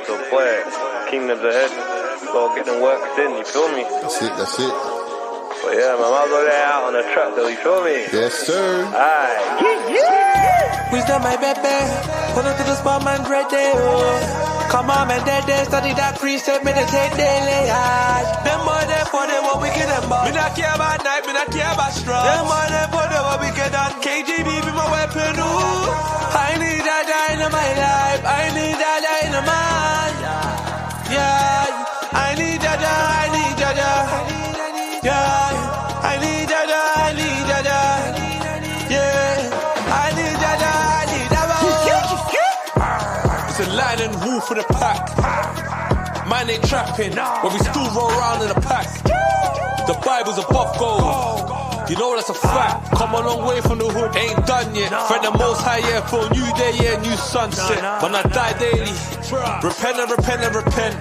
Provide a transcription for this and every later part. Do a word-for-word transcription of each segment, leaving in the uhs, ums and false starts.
So play it. Kingdoms ahead. Go get them works in, you feel me? That's it, that's it. But yeah, man, might as well lay out on the track though, you feel me? Yes, sir. Alright. Yeah, yeah. Wisdom, my baby. Put it to the spot, man, right there. Oh. Come on, man, that day, study that precept, meditate daily. Ah. Them boy, they for them, what we get them, boy. Me not care about night, me not care about strong. Them boy, they for them, what we get done. K G B be my weapon, ooh. I need that die in my life. I need that die in my Yeah, I need Jaja, I need Jaja. Yeah, I need Jaja, I need Jaja. Yeah, I need Jaja, I need Jaja. It's a lion and wolf in the pack. Man ain't trapping, but we still roll around in the pack. The Bible's above gold. You know that's a fact. Come a long way from the hood, ain't done yet. Friend the most high, yeah, for a new day, yeah, new sunset. Man, I die daily. Repent and repent and repent.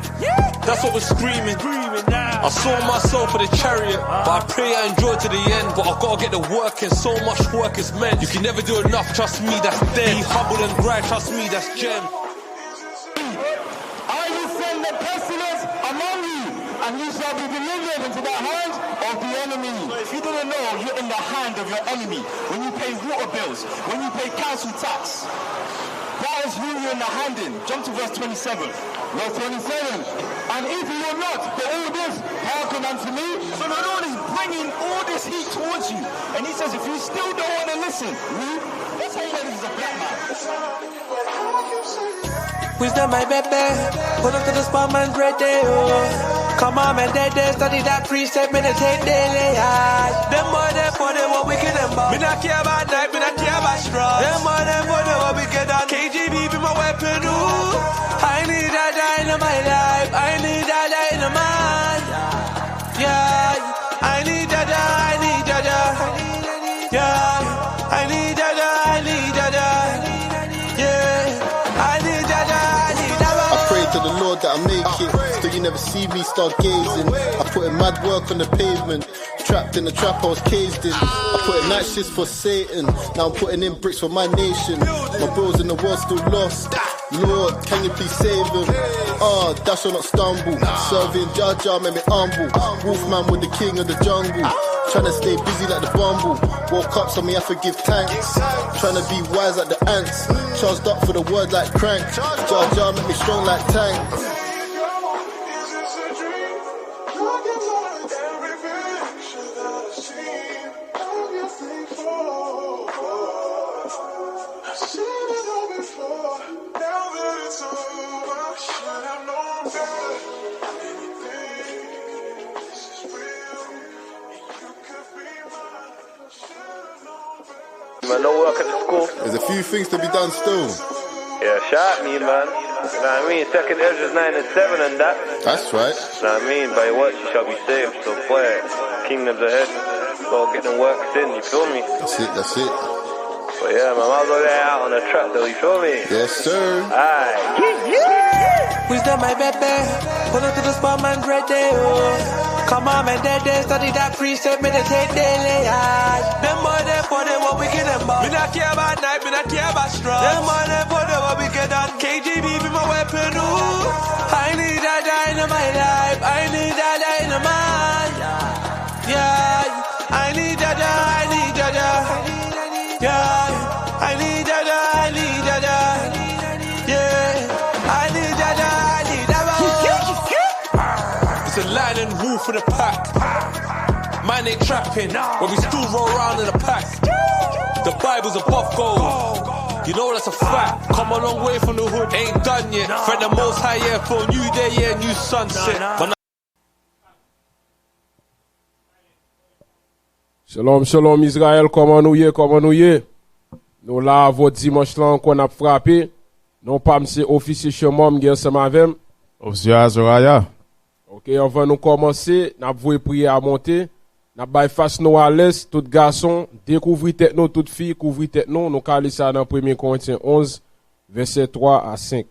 That's what we're screaming. I sold my soul for the chariot, but I pray I endure to the end. But I gotta get the work in, so much work is meant. You can never do enough, trust me, that's dead. Be humble and grind, trust me, that's gem. I will send the pestilence among you, and you shall be delivered into the hand of the enemy. So if you didn't know, you're in the hand of your enemy. When you pay water bills, when you pay council tax, that is who you're in the hand in. Jump to verse twenty-seven. Verse twenty-seven. And if you will not, for all this, hearken unto me. So the Lord is bringing all this heat towards you. And he says, if you still don't want to listen, read. That's how you know this is a black man. Wisdom, my baby. Put up to the spot, man, right there. Oh. Come on, man, that day, study that precept, meditate daily. Ah. Them boy, they for them, what we get them, boy. Me not care about night, me not care about strong. Them boy, they for them, what we get done. K G B be my weapon, ooh. I need that die in my life. I need that die in my Yeah, I need Jaja, I need Jaja. Yeah, I need Jaja, I need Jaja. Yeah, I need Jaja, I need Jaja. I pray to the Lord that I make it. Still, you never see me stargazing. I put in mad work on the pavement. Trapped in the trap, I was caged in. I put in night shifts for Satan. Now I'm putting in bricks for my nation. My bros in the world still lost. Lord, can you please save him? Ah, thou shalt not stumble. Serving Jah Jah make me humble. Wolfman with the king of the jungle. Tryna stay busy like the bumble. Woke up, so me have to give thanks. Tryna be wise like the ants. Charged up for the word like crank. Jah Jah make me strong like tanks. Man, no work at the school. There's a few things to be done still. Yeah, shot me, man. You know what I mean? Second Ezra nine and seven and that. That's right. Know what I mean? By what you shall be saved. So play it. Kingdoms ahead. Go get them works in, you feel me? That's it, that's it. But yeah, man, might as well lay out on the track though, you feel me? Yes, sir. Alright. Wisdom, my baby. Put it to the spot, man, right there. Oh. Come on, man, that day, study that precept, meditate daily. Ah. Them boy, they for them, what we get them, boy. Me not care about night, me not care about strong. Them boy, they for them, what we get done. K G B be my weapon, ooh. I need that die in my life. I need that die in my Yeah, I need Jaja, I need Jaja. Yeah, I need Jaja, I need Jaja. Yeah, I need Jaja, I need Jaja. It's a lion and wolf in the pack. Man ain't trapping, but we still roll around in the pack. The Bible's above gold. You know that's a fact. Come a long way from the hood, ain't done yet. Friend the most high, yeah, for a new day, yeah, new sunset. But Shalom, shalom, Izrayèl, kòman nou ye, kòman nou ye? Nou la avè w dimanch lan ankò n ap frape. Non pa m se Ofisye Sherman, m gen ansanm avè m Ofisye Azoraya. Ok, anvan nou kòmanse, n ap voye priyè a monte. N ap bay fas nou a lès, tout gason, dekouvri tèt nou, tout fi, kouvri tèt nou. Nou ka li sa nan Premye Korentyen onz, vèsè twa a senk.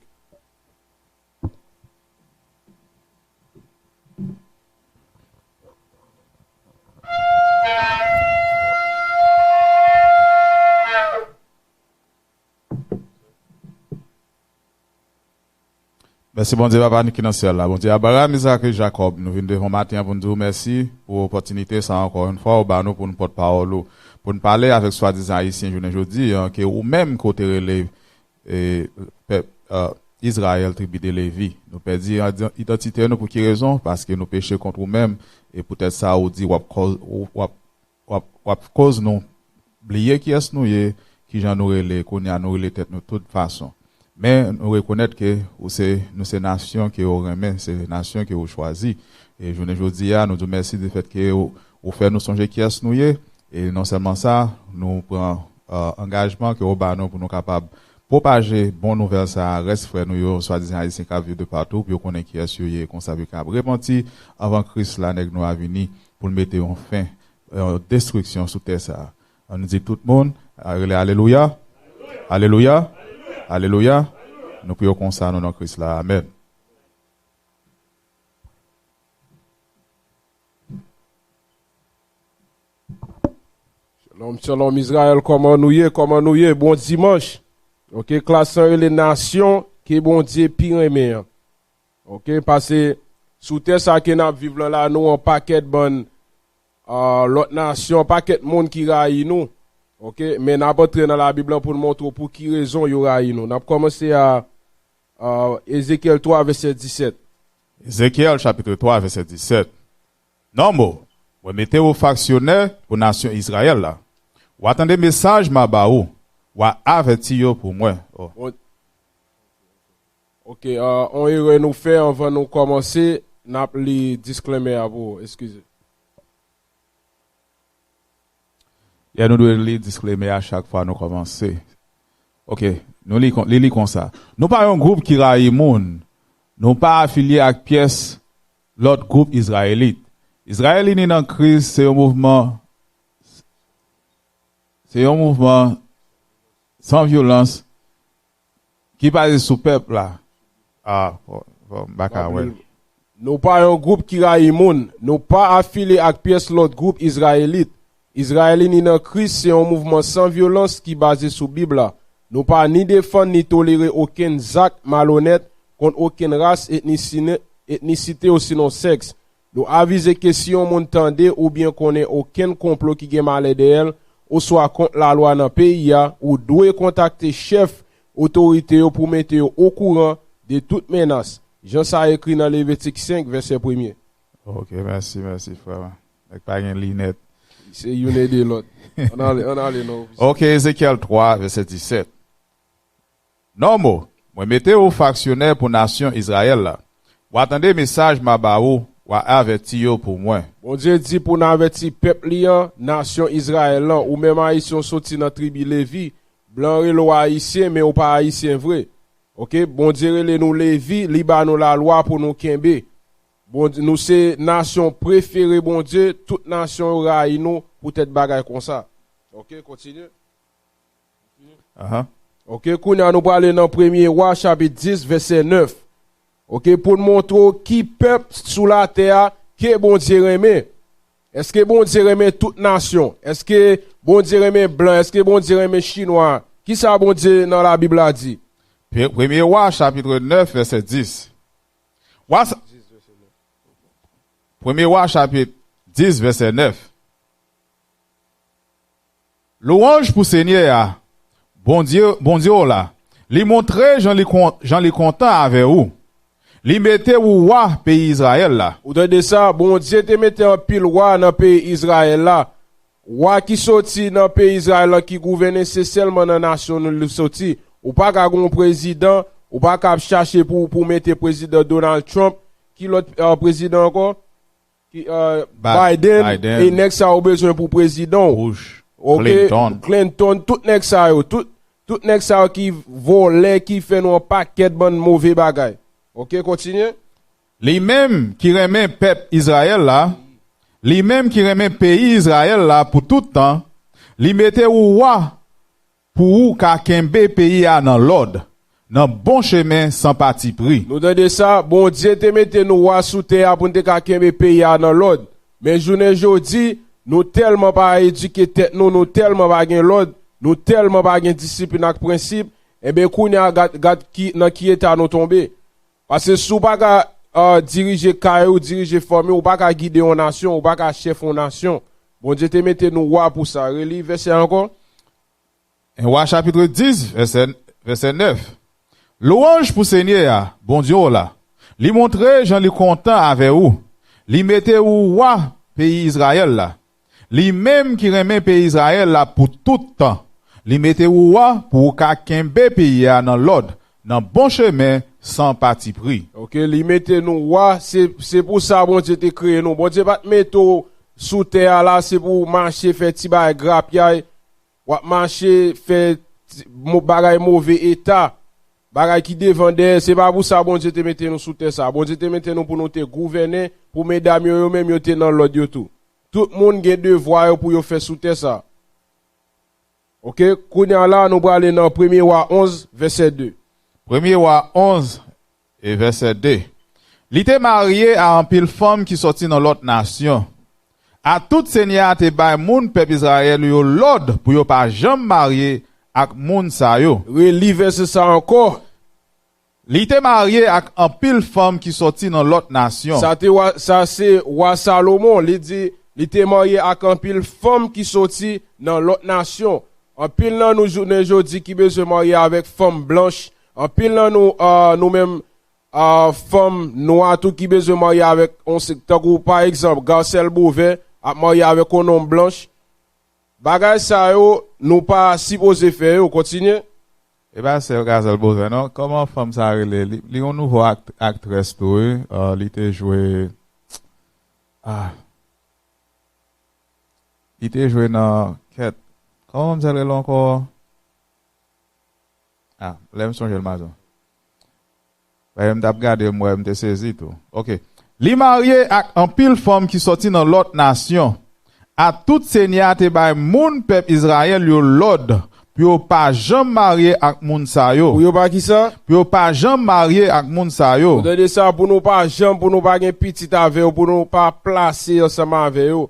Mèsi Bondye Papa nou ki nan syèl la. Bondye Abraram, Izak e Jakòb, nou vin devan w maten an pou n di w mèsi pou opòtinite sa a ankò yon fwa ou ba nou pou n pòt pawòl ou, pou n pale avèk swadizan Ayisyen jounen jodi a, ke ou menm ke w te rele e, pèp, e, Izrayèl, tribi de Levi. Nou pèdi idan- idantite nou pou ki rezon? Paske nou peche kont ou menm, e poutèt sa ou di w ap kòz, w ap, w ap, w ap koz nou bliye kiyès nou ye, kijan nou rele, kounye a nou rele tèt nou tout fason. Men nou rekonèt ke ou se, nou se nasyon ke ou renmen, se nasyon ke ou chwazi. E jounen jodi a, nou di w mèsi di fèt ke ou, ou fè nou sonje kiyès nou ye. E non sèlman sa, nou pran, e, angajman ke ou ba nou pou nou kapab pwopaje bon nouvèl sa a, rès frè nou yo, swadizan Ayisyen k ap viv de patou, pou yo konnen kiyès yo ye, konsa pou yo kapab repanti anvan Kris la, nèg nou a vini, pou l mete yon fen, yon destriksyon sou tè sa a. Ann di tout moun, a, rele alelouya, alelouya, alelouya. Nou priye w konsa, nan non Kris la. Amèn. Shalom, shalom, Izrayèl, kòman nou ye? Kòman nou ye? Bon dimanch. Ok, klas lan rele nasyon ke Bondye pi renmen an. Ok, paske sou tè sa ke n ap viv lan la, nou an pakèt bann, a, lòt nasyon, an pakèt moun ki rayi nou. Ok, men n ap antre nan Labib lan pou n montre w pou ki rezon yo rayi nou. N ap kòmanse a, a, Ezekyèl twa, vèsè disèt. Ezekyèl chapit twa, vèsè disèt. Nonm o, mwen mete ou faksyonè pou nasyon Izrayèl la. W a tande mesaj m a ba ou, w a avèti yo pou mwen. Oh. Bon, ok, a, on erè nou fè anvan nou kòmanse, n ap li disclaimer a pou ou, eskize. Ya, nou dwe li disclaimer a chak fwa nou kòmanse. Ok, nou li, kon- li, li konsa. Nou pa yon gwoup ki rayi moun. Nou pa afilye ak pyès lòt gwoup Izrayelit. Izrayèl Ini nan Kris se yon mouvman, se yon mouvman san vyolans ki baze sou pèp la. A, bon, bon, m pa ka wè. Nou pa yon gwoup ki rayi moun. Nou pa afilye ak pyès lòt gwoup Izrayelit. Izrayèl Ini nan Kris se yon mouvman san vyolans ki baze sou Bib la. Nou pa ni defann ni tolere okenn zak malonèt kont okenn ras, etnisine- etnisite osinon sèks. Nou avize ke si yon moun tande oubyen konnen okenn konplo ki gen malè dèyè l, oswa kont lalwa nan peyi a, ou dwe kontakte chèf otorite yo pou mete yo okouran de tout menas, jan sa ekri nan Levitik senk, vèsè premye. Ok, mèsi, mèsi, frè mwen. Nèg pa gen linèt. Se youn ede lòt. Ann ale, ann ale, non. Ok, Ezekyèl twa, vèsè disèt. Nonm o, mwen mete ou faksyonè pou nasyon Izrayèl la. W a tande mesaj m a ba ou, w a avèti yo pou mwen. Bondye di pou n avèti pèp li an, nasyon Izrayèl lan, ou menm Ayisyen w soti nan tribi Levi, blan rele w Ayisyen, men ou pa Ayisyen vre. Ok, Bondye rele nou Levi, li ba nou lalwa pou nou kenbe. Bondye, nou se nasyon prefere Bondye, tout nasyon yo rayi nou poutèt bagay konsa. Ok, kontinye. Ahan. Ok, kounye a nou prale nan Premye Wa, chapit dis, vèsè nèf. Ok, pou n montre w ki pèp sou latè a ke Bondye renmen. Èske Bondye renmen tout nasyon? Èske Bondye renmen blan? Èske Bondye renmen chinwa? Kisa Bondye nan Labib la di? Pre- Premye Wa, chapit nèf, vèsè dis. Wa sa- Premye Wa, chapit dis, vèsè nèf. Lwanj pou Senyè a, Bondye, Bondye w la. Li montre jan li kon- jan li kontan avè ou. Li mete ou wa peyi Izrayèl la. Ou tande sa? Bondye te mete anpil wa nan peyi Izrayèl la. Wa ki soti nan peyi Izrayèl la ki gouvène se sèlman nan nasyon nou li soti. Ou pa ka gen yon prezidan, ou pa ka ap chache pou, pou mete prezidan Donald Trump. Ki lòt, eh, prezidan ankò? Ki, eh, Ba- Biden, Biden. E nèg sa yo bezwen pou prezidan w. Bush, ok, Clinton. Clinton, tout nèg sa yo, tout, tout nèg sa yo ki vòlè, ki fè nou an pakèt bann move bagay. Ok, kontinye. Li menm ki renmen pèp Izrayèl la, li menm ki renmen peyi Izrayèl la pou tout tan, li mete ou wa pou ou ka kenbe peyi a nan lòd, nan bon chemen san patipri. Nou tande sa, Bondye te mete nou wa sou tè a pou n te ka kenbe peyi a nan lòd. Men jounen jodi, nou tèlman pa edike tèt nou, nou tèlman pa gen lòd, nou tèlman pa gen disiplin ak prensip, enben kounye a gad, gad ki, nan ki eta nou tonbe. Paske si w pa ka, ah, dirije kay ou, dirije fanmi w, ou pa ka gide yon nasyon, ou pa ka chèf yon nasyon. Bondye te mete nou wa pou sa. Reli vèsè a ankò. En Wa chapit dis, vèsè, vèsè nèf. Lwanj pou Senyè a, Bondye w la. Li montre jan li kontan avè ou. Li mete ou wa peyi Izrayèl la. Li menm ki renmen peyi Izrayèl la pou tout tan. Li mete ou wa pou ou ka kenbe peyi a nan lòd, nan bon chemen, san patipri. Ok, li mete nou wa, se, se pou sa Bondye te kreye nou. Bondye pa t mete w sou tè a la, se pou w mache fè ti bagay grapyay, w ap mache fè ti, mo-, bagay move eta, bagay ki devan dèyè. Se pa pou sa Bondye te mete nou sou tè sa. Bondye te mete nou pou nou te gouvènen, pou medam yo, yo menm yo te nan lòd yo tou. Tout moun gen devwa yo pou yo fè sou tè sa. Ok, kounye a la, nou prale nan Premye Wa onz, vèsè de. Premye Wa onz e vèsè de. Li te marye a anpil fanm ki sòti nan lòt nasyon. A tout Senyè a te bay moun pèp Izrayèl yo lòd pou yo pa janm marye ak moun sa yo. Reli vèsè sa ankò. Li te marye ak anpil fanm ki sòti nan lòt nasyon. Sa te wa, sa se wa Salomon. Li di, li te marye ak anpil fanm ki sòti nan lòt nasyon. Anpil nan nou jounen jodi ki bezwen marye avèk fanm blanch. Anpil nan nou, ah, nou menm, ah, fanm nwa tou ki bezwen marye avèk yon se-, tankou pa egzanp, Garcelle Beauvais ap marye avèk yon nonm blanch. Bagay sa yo, nou pa sipoze fè yo. Kontinye. E pa sèl Garcelle Beauvais, non. Kòman fanm sa rele? Li, li yon nouvo akt-, aktrès tou, wi. Ah, li te jwe, ah. Li te jwe nan kèt. Kòman manmzèl rele ankò? Ah, lè m sonje l, m a di w. Paske m t ap gade, m wè, m te sezi tou. Ok. Li marye ak anpil fanm ki sòti nan lòt nasyon. A tout Senyè a te bay moun pèp Izrayèl yo lòd pou yo pa janm marye ak moun sa yo. Pou yo pa ki sa? Pou yo pa janm marye ak moun sa yo. Ou tande sa, pou nou pa janm, pou nou pa gen pitit avè yo, pou nou pa plase ansanm avè yo.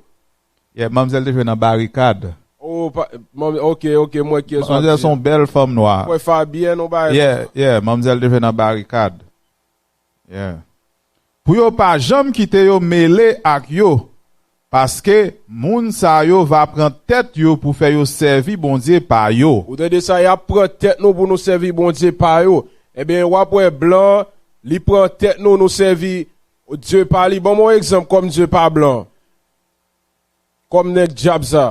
Yeah, manmzèl te jwe nan Barikad. Oh, pa, manm-, ok, ok, mwen ki Manmzèl se yon bèl fanm nwa. Mwen Fabienne, on bagay Yeah, yeah, manmzèl te jwe nan Barikad. Yeah. Pou yo pa janm kite yo mele ak yo, paske moun sa yo va pran tèt yo pou fè yo sèvi bondye pa yo. Ou tande sa, y ap pran tèt nou pou nou sèvi bondye pa yo. Ebyen, w ap wè blan, li pran tèt nou, nou sèvi dye pa li. Ban m yon egzanp kòm dye pa blan. Kòm nèg dyab sa.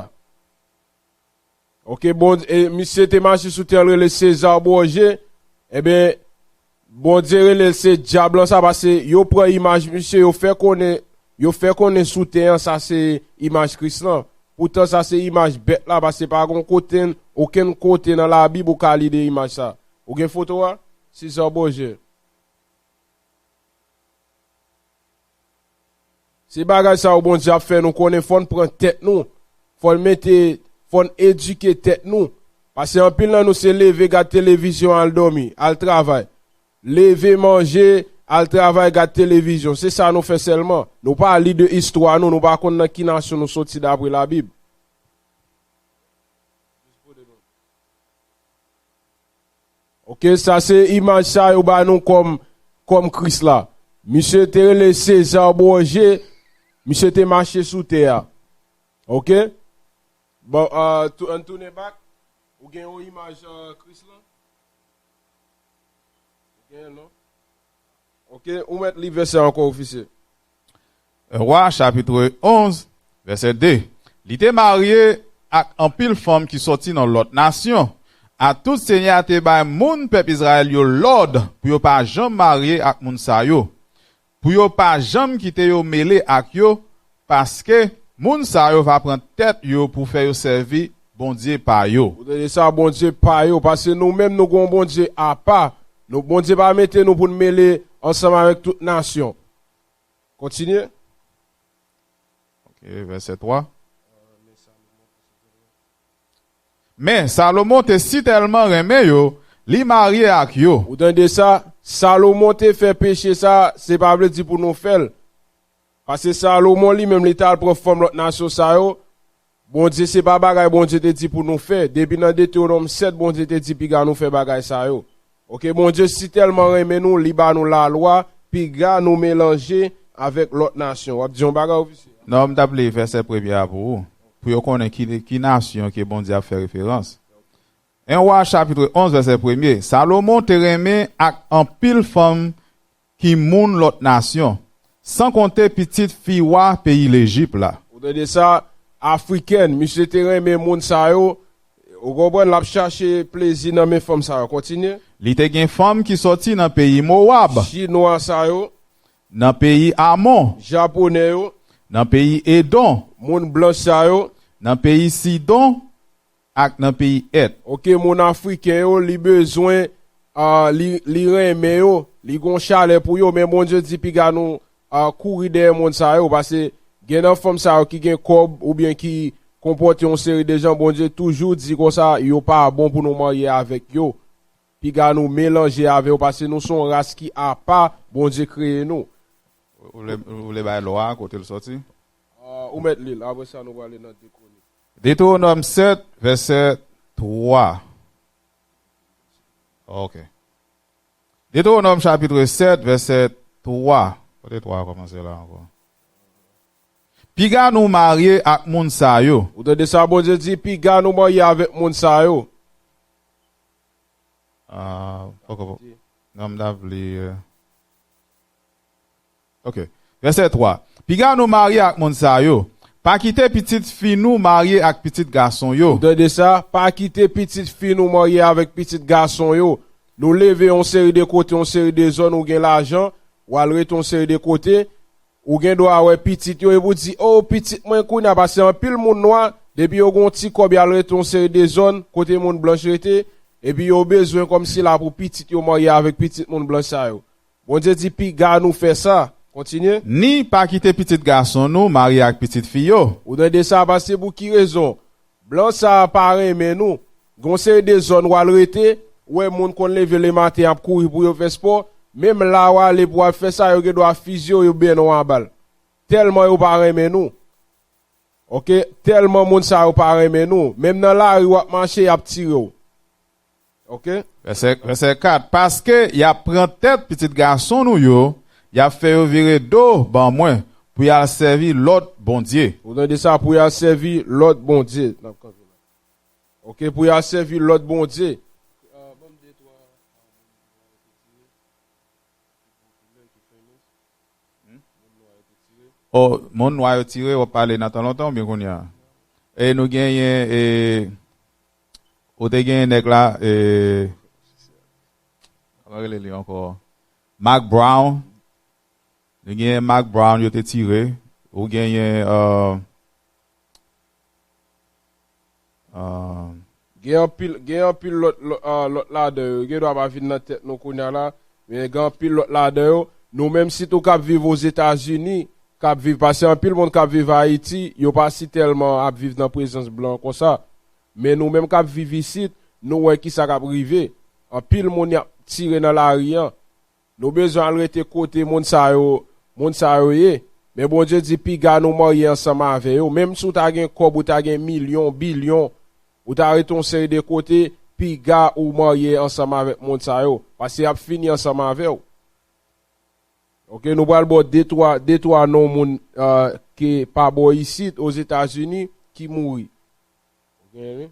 Ok, bon, e, misye te mache sou tè, l rele César Borgé. Ebyen, Bondye rele l se dyab lan sa, paske yo pran imaj misye, yo fè konnen, yo fè konnen sou tè an, sa se imaj Kris lan. Poutan, sa se imaj bèt la, paske pa gon kote, okenn kote nan Labib ou ka li de imaj sa. Ou gen foto a? César Borgé. Se bagay sa yo Bondye ap fè nou konnen, fò n pran tèt nou, fò n mete, fò n edike tèt nou. Paske anpil nan nou se leve, gad televizyon, al dòmi, al travay. Leve, manje, al travay, gad televizyon. Se sa nou fè sèlman. Nou pa li de istwa nou, nou pa konn nan ki nasyon nou soti dapre Labib. Ok, sa se imaj sa yo ba nou kòm, kòm Kris la. Misye te rele César Borgé, misye te mache sou tè a. Ok? Bon, ah, tou-, ann tounen back. Ou gen yon imaj, ah, Kris la? Ou gen, non? Ok, ou mèt li vèsè ankò, ofisye. Wa, chapit onz, vèsè de. Li te marye ak anpil fanm ki sòti nan lòt nasyon. A tout Senyè a te bay moun pèp Izrayèl yo lòd pou yo pa janm marye ak moun sa yo. Pou yo pa janm kite yo mele ak yo, paske moun sa yo va pran tèt yo pou fè yo sèvi bondye pa yo. Ou tande sa, bondye pa yo, paske nou menm nou gon Bondye apa. Nou, Bondye pa mete nou pou n mele ansanm avèk tout nasyon. Kontinye. Ok, vèsè twa. Men Salomon te sitèlman renmen yo, li marye ak yo. Ou tande sa? Salomon te fè peche sa, se pa vle di pou nou fè l. Paske Salomon li menm, li t al pran fanm lòt nasyon sa yo. Bondye, se pa bagay Bondye te di pou nou fè. Depi nan Detewonòm sèt, Bondye te di piga nou fè bagay sa yo. Ok, Bondye si tèlman renmen nou, li ba nou lalwa, piga nou melanje avèk lòt nasyon. W ap di yon bagay, ofisye? Non, m t ap li vèsè premye a pou ou, pou yo konnen ki, ki nasyon ke Bondye ap fè referans. En Wa, chapit onz, vèsè premye. Salomon te renmen ak anpil fanm ki moun lòt nasyon, san konte pitit fi wa peyi Lejip la. Ou tande sa? Afrikèn, misye te renmen moun sa yo. Ou konprann, l ap chache plezi nan men fanm sa yo. Kontinye. Li te gen fanm ki sòti nan peyi Mowab, Chinwa sa yo, nan peyi Amon, Japonè yo, nan peyi Edon, moun blanch sa yo, nan peyi Sidon, ak nan peyi Èt. Ok, moun Afriken yo, li bezwen, ah, li, li renmen yo, li gon chalè pou yo, men Bondye di piga nou, ah, kouri dèyè moun sa yo, paske gen nan fanm sa yo ki gen kòb oubyen ki konpòte yon seri de jan, Bondye toujou di konsa, yo pa bon pou nou marye avèk yo. Piga nou melanje avè yo, paske nou se yon ras ki apa, Bondye kreye nou. Ou vle, ou vle bay lwa a, kote l sòti? Ah, ou mèt li l, apre sa nou prale nan de Kwonik. Detewonòm sèt, vèsè twa. Ok. Detewonòm chapit sèt, vèsè twa. Kote twa a kòmanse la ankò? Piga nou marye ak moun sa yo. Ou tande sa Bondye di? Piga nou marye avèk moun sa yo. Ah, poko, poko. Non, m t ap li, euh. Ok. Vèsè twa. Piga nou marye ak moun sa yo. Pa kite pitit fi nou marye ak pitit gason yo. Ou tande sa? Pa kite pitit fi nou marye avèk pitit gason yo. Nou leve yon seri de kote, yon seri de zòn, ou gen lajan, w al rete yon seri de kote, ou gen dwa wè pitit yo, epi w di, "O, pitit mwen kounye a," paske anpil moun nwa, depi yo gen yon ti kòb, y al rete yon seri de zòn, kote moun blanch rete, epi yo bezwen kòmsi la pou pitit yo marye avèk pitit moun blanch sa yo. Bondye di, "Piga nou fè sa." Kontinye. Ni pa kite pitit gason nou marye ak pitit fi yo. Ou tande sa, paske pou ki rezon? Blan sa a pa renmen nou. Gon seri de zòn w al rete, ou wè moun konn leve lematen ap kouri pou yo fè spò. Menm la w ale pou w al fè sa, yo gen dwa fizye w, yo bennen w a bal. Tèlman yo pa renmen nou. Ok? Tèlman moun sa yo pa renmen nou. Menm nan lari w ap mache, y ap tire w. Ok? Vèsè, vèsè kat. Paske y ap pran tèt pitit gason nou yo, y ap fè yo vire do ban mwen, pou y al sèvi lòt bondye. Ou tande sa, pou y al sèvi lòt bondye. N ap kanpe la. Ok, pou y al sèvi lòt bondye. O, moun nwa yo tire, w ap pale nan tan lontan oubyen kounye a? E nou genyen, e, ou te genyen nèg la, e, kòman rele li ankò? Mark Brown. Nou genyen Mark Brown, yo te tire. Ou genyen, euh, euh, gen anpil, gen anpil lòt, lòt, ah, lòt ladan yo. Gen dwa pa vin nan tèt nou kounye a la, men gen anpil lòt ladan yo. Nou menm, sitou k ap viv Ozetazini, k ap viv, paske anpil moun k ap viv Ayiti, yo pa si tèlman ap viv nan prezans blan konsa. Men nou menm k ap viv isit, nou wè kisa k ap rive. Anpil moun y ap tire nan lari a. Nou bezwen al rete kote moun sa yo, moun sa yo ye. Men Bondye di piga nou marye ansanm avè yo. Menm si w ta gen kòb, ou ta gen milyon, bilyon, ou ta rete yon seri de kote, piga ou marye ansanm avèk moun sa yo. Paske y ap fini ansanm avè w. Ok, nou pral ba w de twa, de twa non moun, euh, ke pa bò isit, Ozetazini, ki mouri. Ok, wi.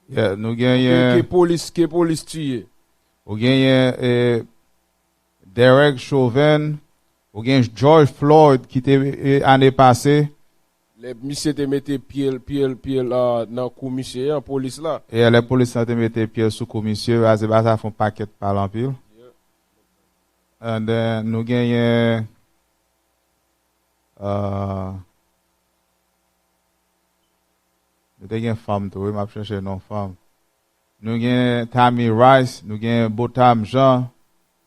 Yeah, nou genyen ke, ke polis, ke polis tiye. Ou genyen, eh, Derek Chauvin, ou gen George Floyd ki te, eh, ane pase. Lè misye te mete pye l, pye l, pye l, ah, nan kou misye an, polis la. E lè polis la te mete pye l sou kou misye, a, se pa sa fè yon pakèt pale anpil. Yeah. And then, nou genyen, ah, nou te gen fanm tou, wi, m ap chèche non fanm. Nou gen Tamir Rice, nou gen Botham Jean,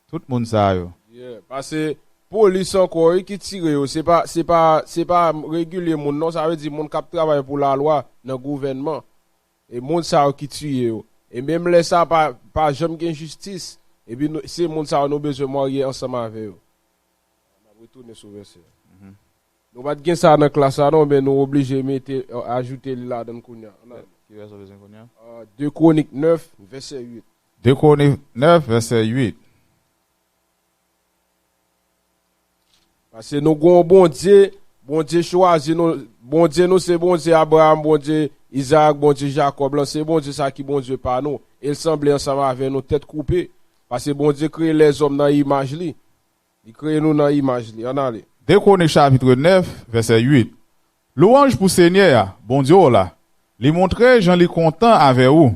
tout moun sa yo. Yeah, paske polis ankò, wi, ki tire yo. Se pa, se pa, se pa regilye moun, non, sa vle di moun k ap travay pou lalwa nan gouvènman. E moun sa yo ki tiye yo. E menm lè sa, pa, pa janm gen jistis. Epi nou, se moun sa yo nou bezwen marye ansanm avè yo. N ap retounen sou vèsè a. Mhm. Nou pa t gen sa nan klas la, non, men nou oblije mete, ajoute li ladan l kounye a. Ann ale. Ki vèsè w bezwen kounye a? Ah, de Kwonik nèf, vèsè uit. De Kwonik nèf, vèsè uit. Paske nou gen yon Bondye, Bondye chwazi nou, Bondye nou se Bondye Abraram, Bondye Izarak, Bondye Jakòb lan, se Bondye sa ki Bondye pa nou. E l sanble ansanm avè nou, tèt koupe. Paske Bondye kreye lèzòm nan imaj li. Li kreye nou nan imaj li. Ann ale. De Kwonik chapit nèf, vèsè uit. Lwanj pou Senyè a, Bondye w la. Li montre jan li kontan avè ou.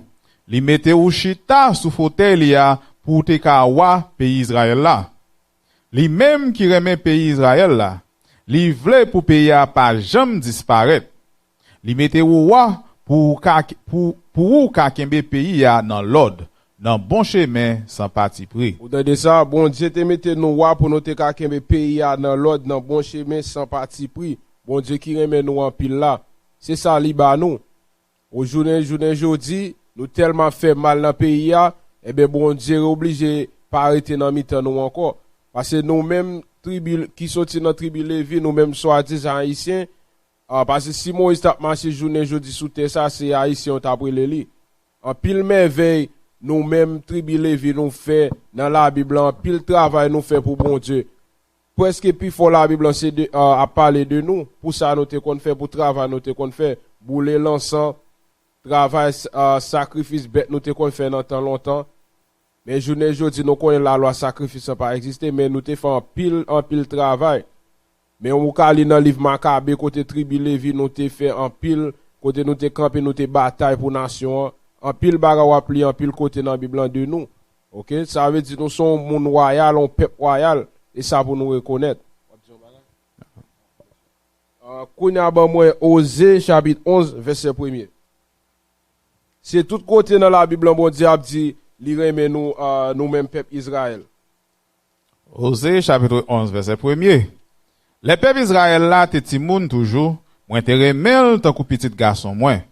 Li mete ou chita sou fotèy li a pou w te ka wa peyi Izrayèl la. Li menm ki renmen peyi Izrayèl la. Li vle pou peyi a pa janm disparèt. Li mete ou wa pou ou ka, pou, pou ou ka kenbe peyi a nan lòd, nan bon chemen, san patipri. Ou tande sa? Bondye te mete nou wa pou nou te ka kenbe peyi a nan lòd, nan bon chemen, san patipri. Bondye ki renmen nou anpil la. Se sa li ba nou. O jounen, jounen jodi, nou tèlman ap fè mal nan peyi a, enben Bondye oblije pa rete nan mitan nou ankò. Paske nou menm, tribi ki soti nan tribi Levi, nou menm swadizan Ayisyen, ah, paske si Moyiz t ap mache jounen jodi sou tè sa, se Ayisyen yo t ap rele li. Anpil mèvèy nou menm tribi Levi nou fè nan Labib la, anpil travay nou fè pou Bondye. Prèske pifò Labib la se de, ah, ap pale de nou, pou sa nou te konn fè, pou travay nou te konn fè, boule lansan, travay, ah, sakrifis bèt nou te konn fè nan tan lontan. Men jounen jodi, nou konnen lalwa sakrifis lan pa egziste, men nou te fè anpil, anpil travay. Men ou ka li nan liv Makabe kote tribi Levi nou te fè anpil, kote nou te kanpe, nou te batay pou nasyon an. Anpil bagay w ap li anpil kote nan Bib lan de nou. Oke? Sa vle di nou se yon moun wayal, yon pèp wayal, e sa pou nou rekonèt. W ap di yon bagay? Ah, kounye a ban mwen Oze chapit onz, vèsè premye. Se tout kote nan Labib lan Bondye ap di li renmen nou, ah, nou menm pèp Izrayèl. Oze chapit onz, vèsè premye. Lè pèp Izrayèl la te timoun toujou, mwen te renmen l tankou pitit gason mwen.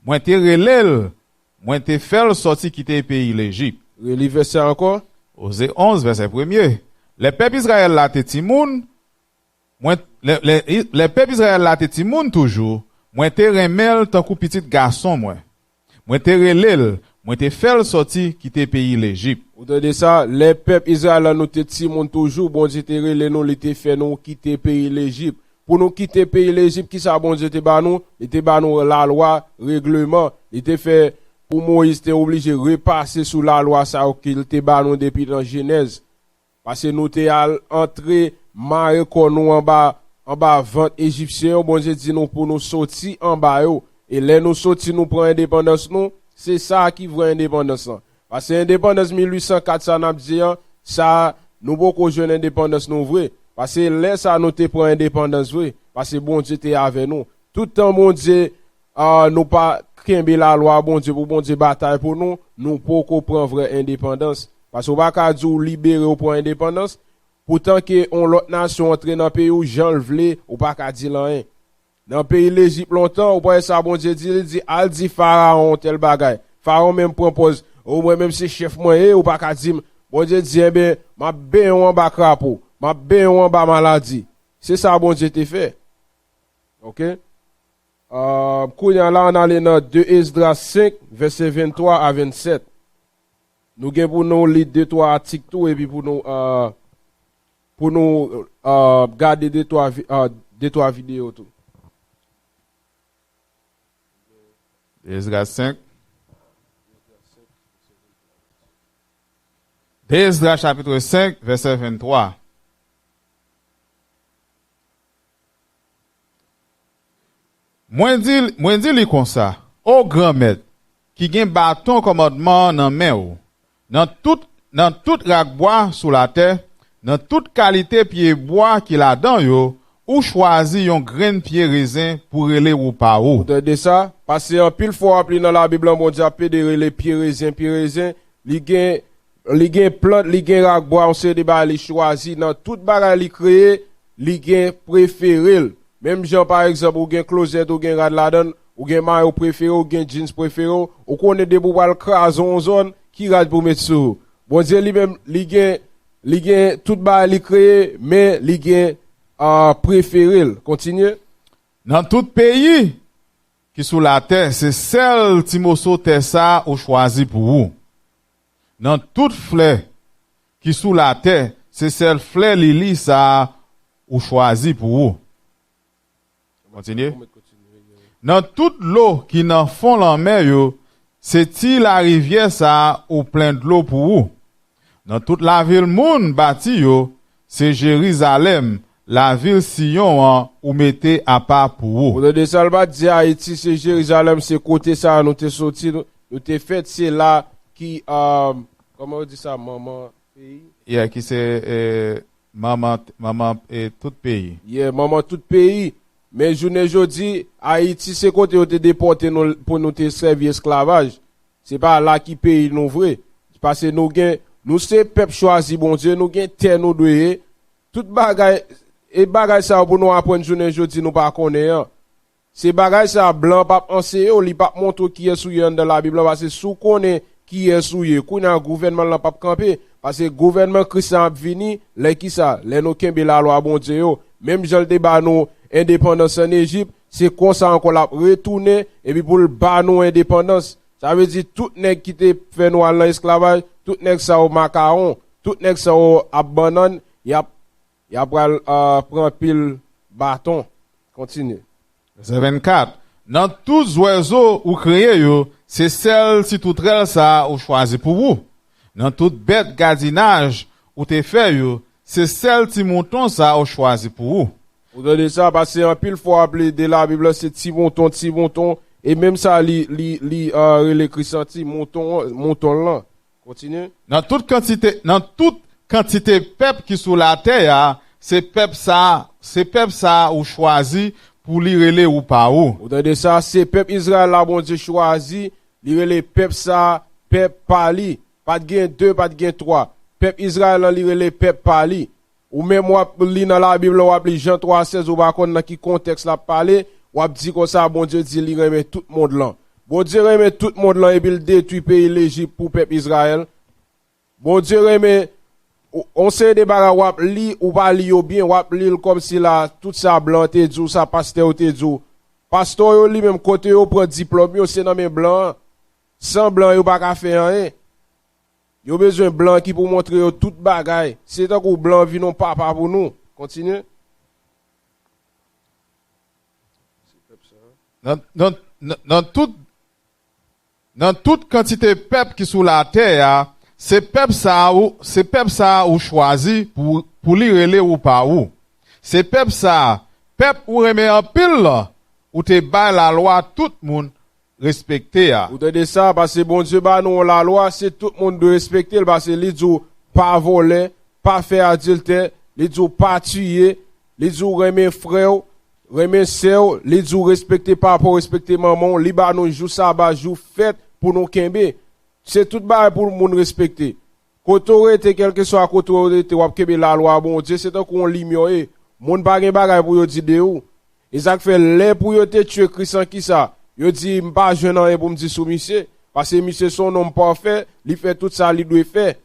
Mwen te rele l, mwen te fè l sòti kite peyi Lejip. Reli vèsè a ankò. Oze onz, vèsè premye. Lè pèp Izrayèl la te timoun, mwen, lè, lè, lè pèp Izrayèl la te timoun toujou, mwen te renmen l tankou pitit gason mwen. Mwen te rele l, mwen te fè l sòti kite peyi Lejip. Ou tande sa? Lè pèp Izrayèl la nou te timoun toujou, Bondye te rele nou, li te fè nou kite peyi Lejip. Pou nou kite peyi Lejip, kisa Bondye te ba nou? Li te ba nou lalwa, regleman. Li te fè pou Moyiz te oblije repase sou lalwa sa yo ke l te ba nou depi nan Jenèz. Paske nou te al antre mare kò nou anba, anba vant Ejipsyen yo, Bondye di nou pou nou soti anba yo. E lè nou soti, nou pran endepandans nou, se sa ki vrè endepandans lan. Paske endepandans mil uit san kat sa n ap di an, sa, nou poko jwenn endepandans nou vre. Paske lè sa nou te pran endepandans vre, paske Bondye te avè nou. Tout tan Bondye, ah, nou pa kenbe lalwa Bondye pou Bondye batay pou nou, nou poko pran vrè endepandans. Paske w pa ka di w libere, w pran endepandans, poutan ke yon lòt nasyon antre nan peyi w jan l vle, ou pa ka di l anyen. Nan peyi Lejip lontan, ou pa wè sa Bondye di, li di, al di Farawon tèl bagay. Farawon menm pran pòz, o mwen menm se chèf mwen ye, ou pa ka di m, Bondye di, enben, m ap benyen w anba krapo, m ap benyen w anba maladi. Se sa Bondye te fè. Oke? Ah, kounye a la, ann ale nan de Esdras senk, vèsè venntwa a vennsèt. Nou gen pou nou li de twa atik tou, epi pou nou, ah, pou nou, ah, gade de twa vi-, ah, de twa videyo tou. Esdras senk. De Esdras chapit senk, vèsè venntwa. Mwen di, mwen di li konsa, O Granmèt, ki gen baton kòmandman an nan men w, nan tout, nan tout rakbwa sou latè, nan tout kalite pyebwa ki ladan yo, ou chwazi yon grenn pye rezen pou rele ou pa ou. Ou tande sa? Paske anpil fwa w ap li nan Labib lan, Bondye ap pede rele pye rezen, pye rezen. Li gen, li gen plant, li gen rakbwa, yon seri de bagay li chwazi. Nan tout bagay li kreye, li gen prefere l. Menm jan, pa egzanp, ou gen klozèt, ou gen rad ladan l, ou gen mayo prefere w, ou gen jeans prefere w, ou konnen depi w pral kraze yon zòn, ki rad pou w met sou ou. Bondye li menm, li gen, li gen tout bagay li kreye, men li gen, ah, prefere l. Kontinye. Nan tout peyi ki sou latè, se sèl ti moso tè sa a ou chwazi pou ou. Nan tout flè ki sou latè, se sèl flè lili sa a ou chwazi pou ou. Kontinye. Nan tout dlo ki nan fon lanmè yo, se ti larivyè sa a ou plen dlo pou ou. Nan tout lavil moun bati yo, se Jerizalèm, lavil Siyon an, ou mete apa pou ou. Ou tande sa l pa di Ayiti, se Jerizalèm, se kote sa a nou te soti, nou, nou te fèt, se la ki, um, kòman yo di sa, manman peyi? Yeah, ki se, eh, manman, manman, eh, tout peyi. Yeah, manman tout peyi. Men jounen jodi, Ayiti se kote yo te depòte nou pou nou te sèvi esklavaj. Se pa la ki peyi nou vre. Paske nou gen, nou se pèp chwazi Bondye, nou gen tè nou dwe ye. Tout bagay, e bagay sa yo pou nou aprann jounen jodi nou pa konnen an. Se bagay sa a blan p ap anseye w, li p ap montre w kiyès ou ye anndan Labib lan, paske si w konnen kiyès ou ye, kounye a gouvènman lan p ap kanpe, paske gouvènman Kris lan ap vini, lè kisa? Lè nou kenbe lalwa Bondye yo. Menm jan l te ba nou endepandans ann Ejip, se konsa ankò l ap retounen, epi pou l ba nou endepandans. Sa vle di tout nèg ki te fè nou al nan esklavaj, tout nèg sa yo makawon, tout nèg sa yo ap bannann, y ap, y ap pral, ah, pran pil baton. Kontinye. Vèsè vennkat. Nan tout zwèzo ou kreye yo, se sèl ti toutrèl sa a ou chwazi pou ou. Nan tout bèt gadinaj ou te fè yo, se sèl ti mouton sa a ou chwazi pou ou. Ou tande sa, paske anpil fwa w ap li de Labib la, se ti mouton, ti mouton, e menm sa li, li, li, ah, rele Kris lan ti mouton, mouton l lan. Kontinye. Nan tout kantite, nan tout kantite pèp ki sou latè a, se pèp sa, se pèp sa a ou chwazi pou li rele ou pa ou. Ou tande sa, se pèp Izrayèl la Bondye chwazi, li rele pèp sa a pèp pa li. Pa t gen de, pa t gen twa. Pèp Izrayèl lan, li rele pèp pa li. Ou menm w ap li nan Labib la, w ap li Jan twa sèz, ou pa konn nan ki kontèks l ap pale, w ap di konsa, Bondye di li renmen tout mond lan. Bondye renmen tout mond lan epi l detwi peyi Lejip pou pèp Izrayèl. Bondye renmen, ou, on seri de bagay w ap li, ou pa li yo byen, w ap li l kòmsi la, tout sa blan te di w, sa pastè yo te di w. Pastè yo li menm kote yo pran diplòm yo, se nan men blan an. San blan yo pa ka fè anyen. Yo bezwen blan ki pou montre yo tout bagay. Se tankou blan vin yon papa pou nou. Kontinye. Nan, nan, nan, nan tout, nan tout kantite pèp ki sou latè a, se pèp sa a ou, se pèp sa a ou chwazi pou, pou li rele ou pa ou. Se pèp sa a, pèp ou renmen anpil lan, ou te bay lalwa tout moun respekte a. Ou tande sa, paske Bondye ba nou yon lalwa, se tout moun dwe respekte l, paske li di w pa vòlè, pa fè adiltè, li di w pa tiye, li di w renmen frè w, renmen sè w, li di w respekte papa w, respekte manman w, li ba nou jou saba, jou fèt pou nou kenbe. Se tout bagay pou moun respekte. Kote w rete, kèlkeswa kote w rete, w ap kenbe lalwa Bondye, se tankou yon limyè w ye. Moun pa gen bagay pou yo di de ou. E sa k fè lè pou yo te tchwe Kris lan, kisa? Yo di, "M pa jwenn anyen pou m di sou misye." Paske misye se yon nonm pafè, li fè tout sa li dwe fè.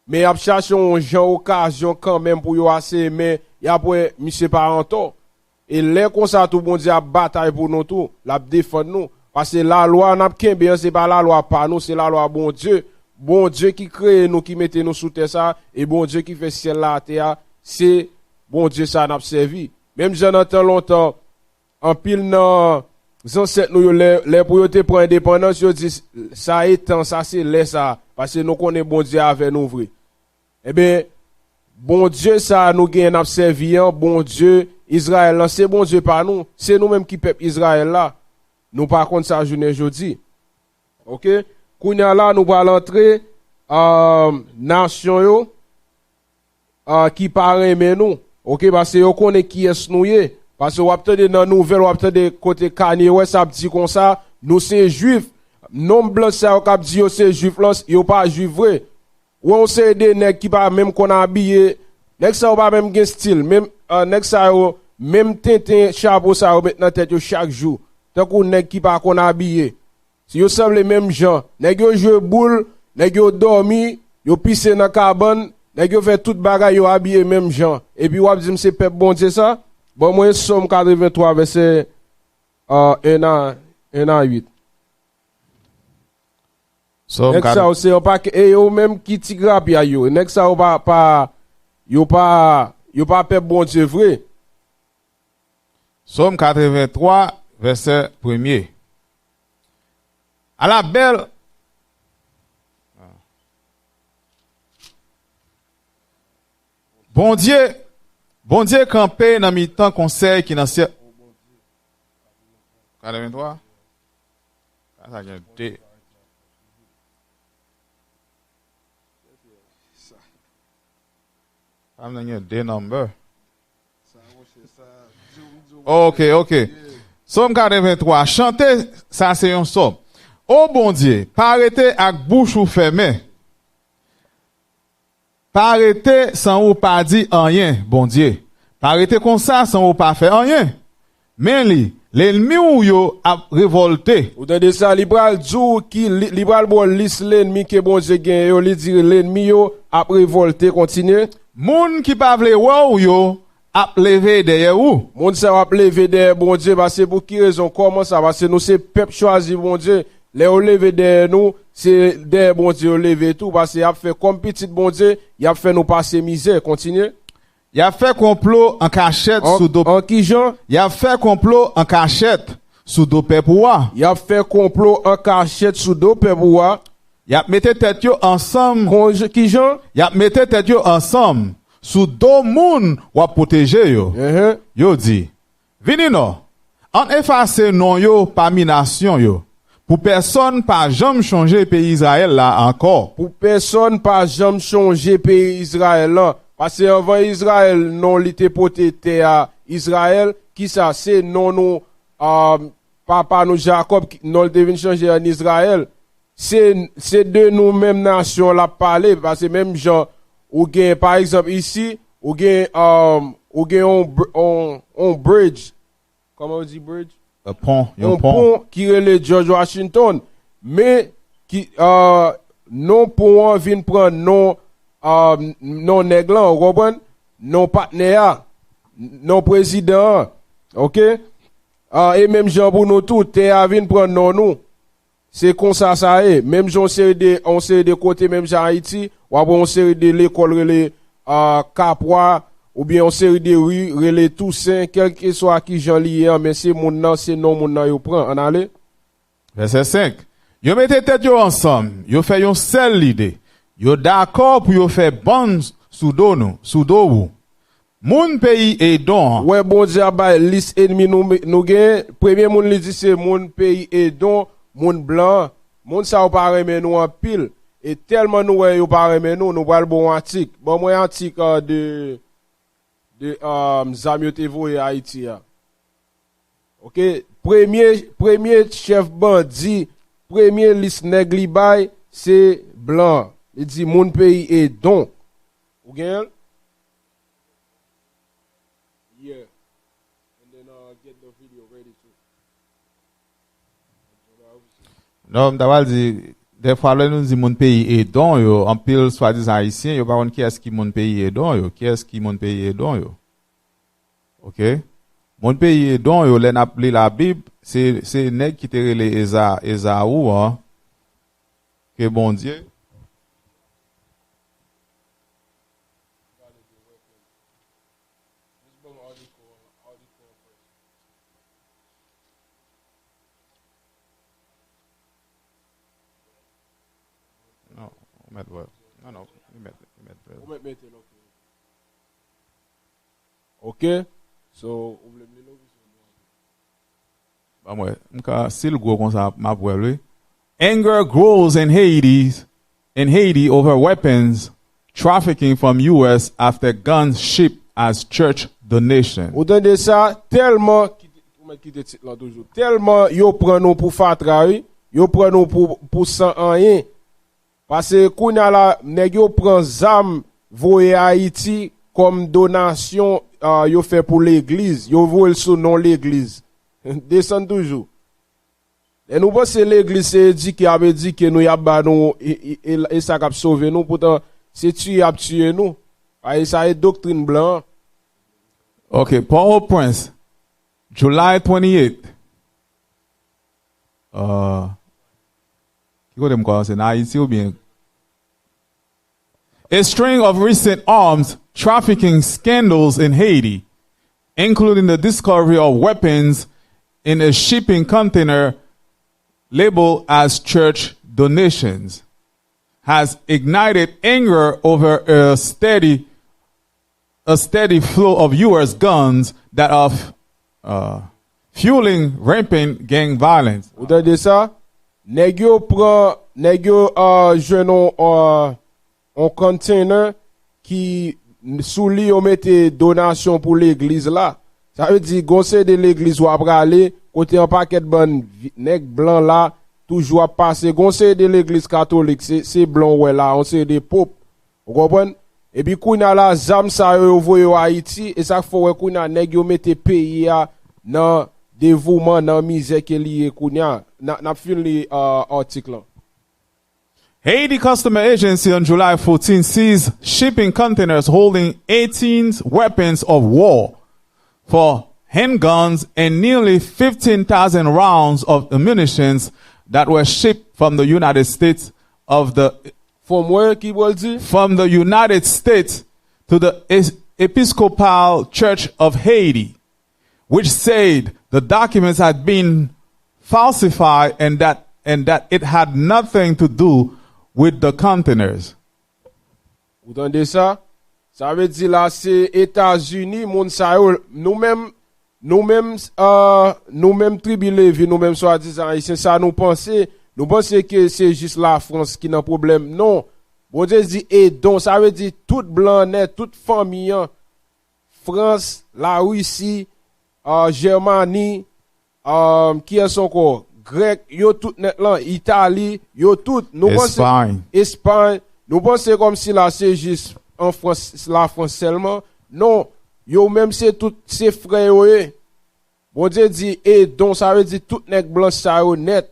Men y ap chache yon jan okazyon kanmenm pou yo aseye, men y ap wè misye pa antò. E lè konsa tou, Bondye ap batay pou nou tou, l ap defann nou. Paske lalwa n ap kenbe an, se pa lalwa pa nou, se lalwa Bondye. Bondye ki kreye nou, ki mete nou sou tè sa a, e Bondye ki fè syèl la, tè a, se Bondye sa a n ap sèvi. Menm jan nan tan lontan, anpil nan zansèt nou yo, lè, lè pou yo te pran endepandans, yo di, "Sa e tan, sa se lè sa a," paske nou konnen Bondye avè nou vre. Ebyen, Bondye sa a nou genyen n ap sèvi an, Bondye Izrayèl lan, se Bondye pa nou, se nou menm ki pèp Izrayèl la. Nou pa konn sa jounen jodi. Oke? Kounye a la, nou pral antre, ah, nasyon yo, ah, ki pa renmen nou. Oke? Paske yo konnen kiyès nou ye. Paske w ap tande nan nouvèl, w ap tande kote Kanye West ap di konsa, "Nou se Jwif." Nonm blan sa yo k ap di yo se Jwif lan, yo pa Jwif vre. Ou wè yon seri de nèg ki pa menm konn abiye. Nèg sa yo pa menm gen stil. Menm, ah, nèg sa yo, menm tenten chapo sa yo met nan tèt yo chak jou. Tankou nèg ki pa konn abiye. Si yo sanble menm jan. Nèg yo jwe boul, nèg yo dòmi, yo pise nan kabann, nèg yo fè tout bagay, yo abiye menm jan. Epi w ap di m se pèp Bondye sa? Ban mwen Sòm katrevenntwa, vèsè, ah, en a, en a uit. Sòm Nèg sa yo se yon pakèt, e yo menm ki ti grapyay yo. Nèg sa yo pa, pa, yo pa, yo pa pèp Bondye vre. Sòm katrevenntwa, vèsè premye. Ala bèl. Bondye, Bondye kanpe nan mitan konsèy ki nan syèl. Katrevenntwa? Sa gen de. Sa m nan gen de number. Ok, ok. Sòm katrevenntwa. Chante, sa se yon sòm. O Bondye, pa rete ak bouch ou fèmen. Pa rete san ou pa di anyen, Bondye. Pa rete konsa san ou pa fè anyen. Men li, lènmi w yo ap revòlte. Ou tande sa, li pral di w ki, li, li pral ba w lis lènmi ke Bondye genyen yo, li di lènmi yo ap revòlte, kontinye. Moun ki pa vle wè w yo ap leve dèyè ou. Moun sa yo ap leve dèyè Bondye, paske pou ki rezon, kòman sa? Paske nou se pèp chwazi Bondye. Lè yo leve dèyè nou, se dèyè Bondye yo leve tou, paske y ap fè kòm pitit Bondye, y ap fè nou pase mizè. Kontinye. Y ap fè konplo an kachèt sou do. An ki jan? Y ap fè konplo an kachèt sou do pèp ou a. Y ap fè konplo an kachèt sou do pèp ou a. Y ap mete tèt yo ansanm. Ki jan? Y ap mete tèt yo ansanm sou do moun w ap pwoteje yo. Yo di, vini non, ann efase non yo pami nasyon yo, pou pèsonn pa janm chonje peyi Izrayèl la ankò. Pou pèsonn pa janm chonje peyi Izrayèl la. Paske anvan Izrayèl, non li te pote tè a Izrayèl, kisa? Se non nou, ah, papa nou Jakòb, ki, non l te vin chanje an Izrayèl. Se, se de nou menm nasyon l ap pale, paske menm jan ou gen, pa egzanp, isi, ou gen, um, ou gen on, br- on, on bridge. Kòman yo di bridge? Yon pon, yon pon. Yon pon ki rele George Washington, men ki, uh, non pon an vin pran non, uh, non nèg lan, ou konprann? Non patnè a, non prezidan an, oke? Uh, e menm jan pou nou tou, tè a vin pran non nou. Se konsa sa ye. Menm jan yon seri de, yon seri de kote, menm jan Ayiti, w ap wè yon seri de lekòl rele, ah, Kapwa, oubyen yon seri de ri rele Tousen, kèlkeswa ki jan li ye an, men se moun nan, se non moun nan yo pran. Ann ale. Vèsè senk. Yo mete tèt yo ansanm, yo fè yon sèl lide. Yo dakò pou yo fè bann sou do nou, sou do ou. Moun peyi Edon an. Wè Bondye ap bay lis ènmi nou, nou genyen. Premye moun li di se moun peyi Edon, moun blan an. Moun sa yo pa renmen nou anpil. E tèlman nou wè yo pa renmen nou, nou pral ba w yon atik. Ban mwen atik, ah, de, de, ah, zam yo te voye Ayiti a. Oke, premye, premye chèf bandi, premye lis nèg li bay, se blan. Li di moun peyi Edon. Ou genyen l? Yeah. And then, uh, get the video ready too. Non, m ta pral di, dèfwa lè nou di moun peyi Edon yo, anpil swadizan ayisyen, yo pa konn kiyès ki moun peyi Edon yo. Kiyès ki moun peyi Edon yo? Oke? Moun peyi Edon yo, lè n ap li Labib, se, se nèg ki te rele Eza, Ezaou an, ke Bondye Non, ou mèt wè. Non, non, li mèt, li mèt wè. Ou mèt mete l, oke. Oke? So, ou vle m li l oubyen se nou antre? Ban mwen, m ka, si l gwo konsa, m ap wè l, wi. Anger grows in Haiti, in Haiti over weapons trafficking from U S after guns shipped as church donation. Ou tande sa? Tèlman, ou mèt kite tit lan toujou. Tèlman yo pran nou pou fatra, wi. Yo pran nou pou, pou san anyen. Paske kounye a la, nèg yo pran zam voye Ayiti kòm donasyon, ah, yo fè pou legliz. Yo voye l sou non legliz. Desann toujou. Lè nou panse legliz se edike y ap edike nou, y ap ba nou, e, e, e, e sa k ap sove nou, poutan se tiye y ap tiye nou. Paske sa e doktrin blan an. Ok, Port-au-Prince, July twenty-eighth. Uh, Ki kote m kòmanse? Nan Ayiti oubyen? A string of recent arms trafficking scandals in Haiti, including the discovery of weapons in a shipping container labeled as church donations, has ignited anger over a steady a steady flow of U S guns that are uh, fueling rampant gang violence. Ou tande sa? Nèg yo pran, nèg yo uh, jwenn on, uh, on container ki sou li yo mete donasyon pou legliz la. Sa vle di gon seri de legliz w ap prale kote yon pakèt bann nèg blan la toujou ap pase. Gon seri de legliz katolik, se, se blan w wè la, yon seri de pop. Ou konprann? Epi kounye a la, zam sa yo, yo voye yo Ayiti, e sa k fè w wè kounye a nèg yo mete peyi a nan devouman, nan mizè ke li ye kounye a. N a, n ap fin li uh, atik lan. Haiti Customer Agency on July fourteen seized shipping containers holding eighteen weapons of war for handguns and nearly fifteen thousand rounds of ammunitions that were shipped from the United States of the From where ki bòl di? From the United States to the Episcopal Church of Haiti, which said the documents had been falsified and that and that it had nothing to do with the containers. Ou tande sa? Sa vle di la se Etazini, moun sa yo, nou menm, nou menm, uh, nou menm tribi Levi, nou menm swadizan Ayisyen, sa nou panse, nou panse ke se jis Lafrans ki nan pwoblèm. Non. Bondye di edon, sa vle di tout blan nèt, tout fanmi an, Frans, Larisi, uh, Jèmani, um, kiyès ankò? Grèk, yo tout nèt lan, Itali, yo tout. Nou panse Espay. Espay, nou panse kòmsi la se jis an Frans, Lafrans sèlman. Non, yo menm se tout, se frè yo ye. Bondye di edon, sa vle di tout nèg blanch sa yo nèt.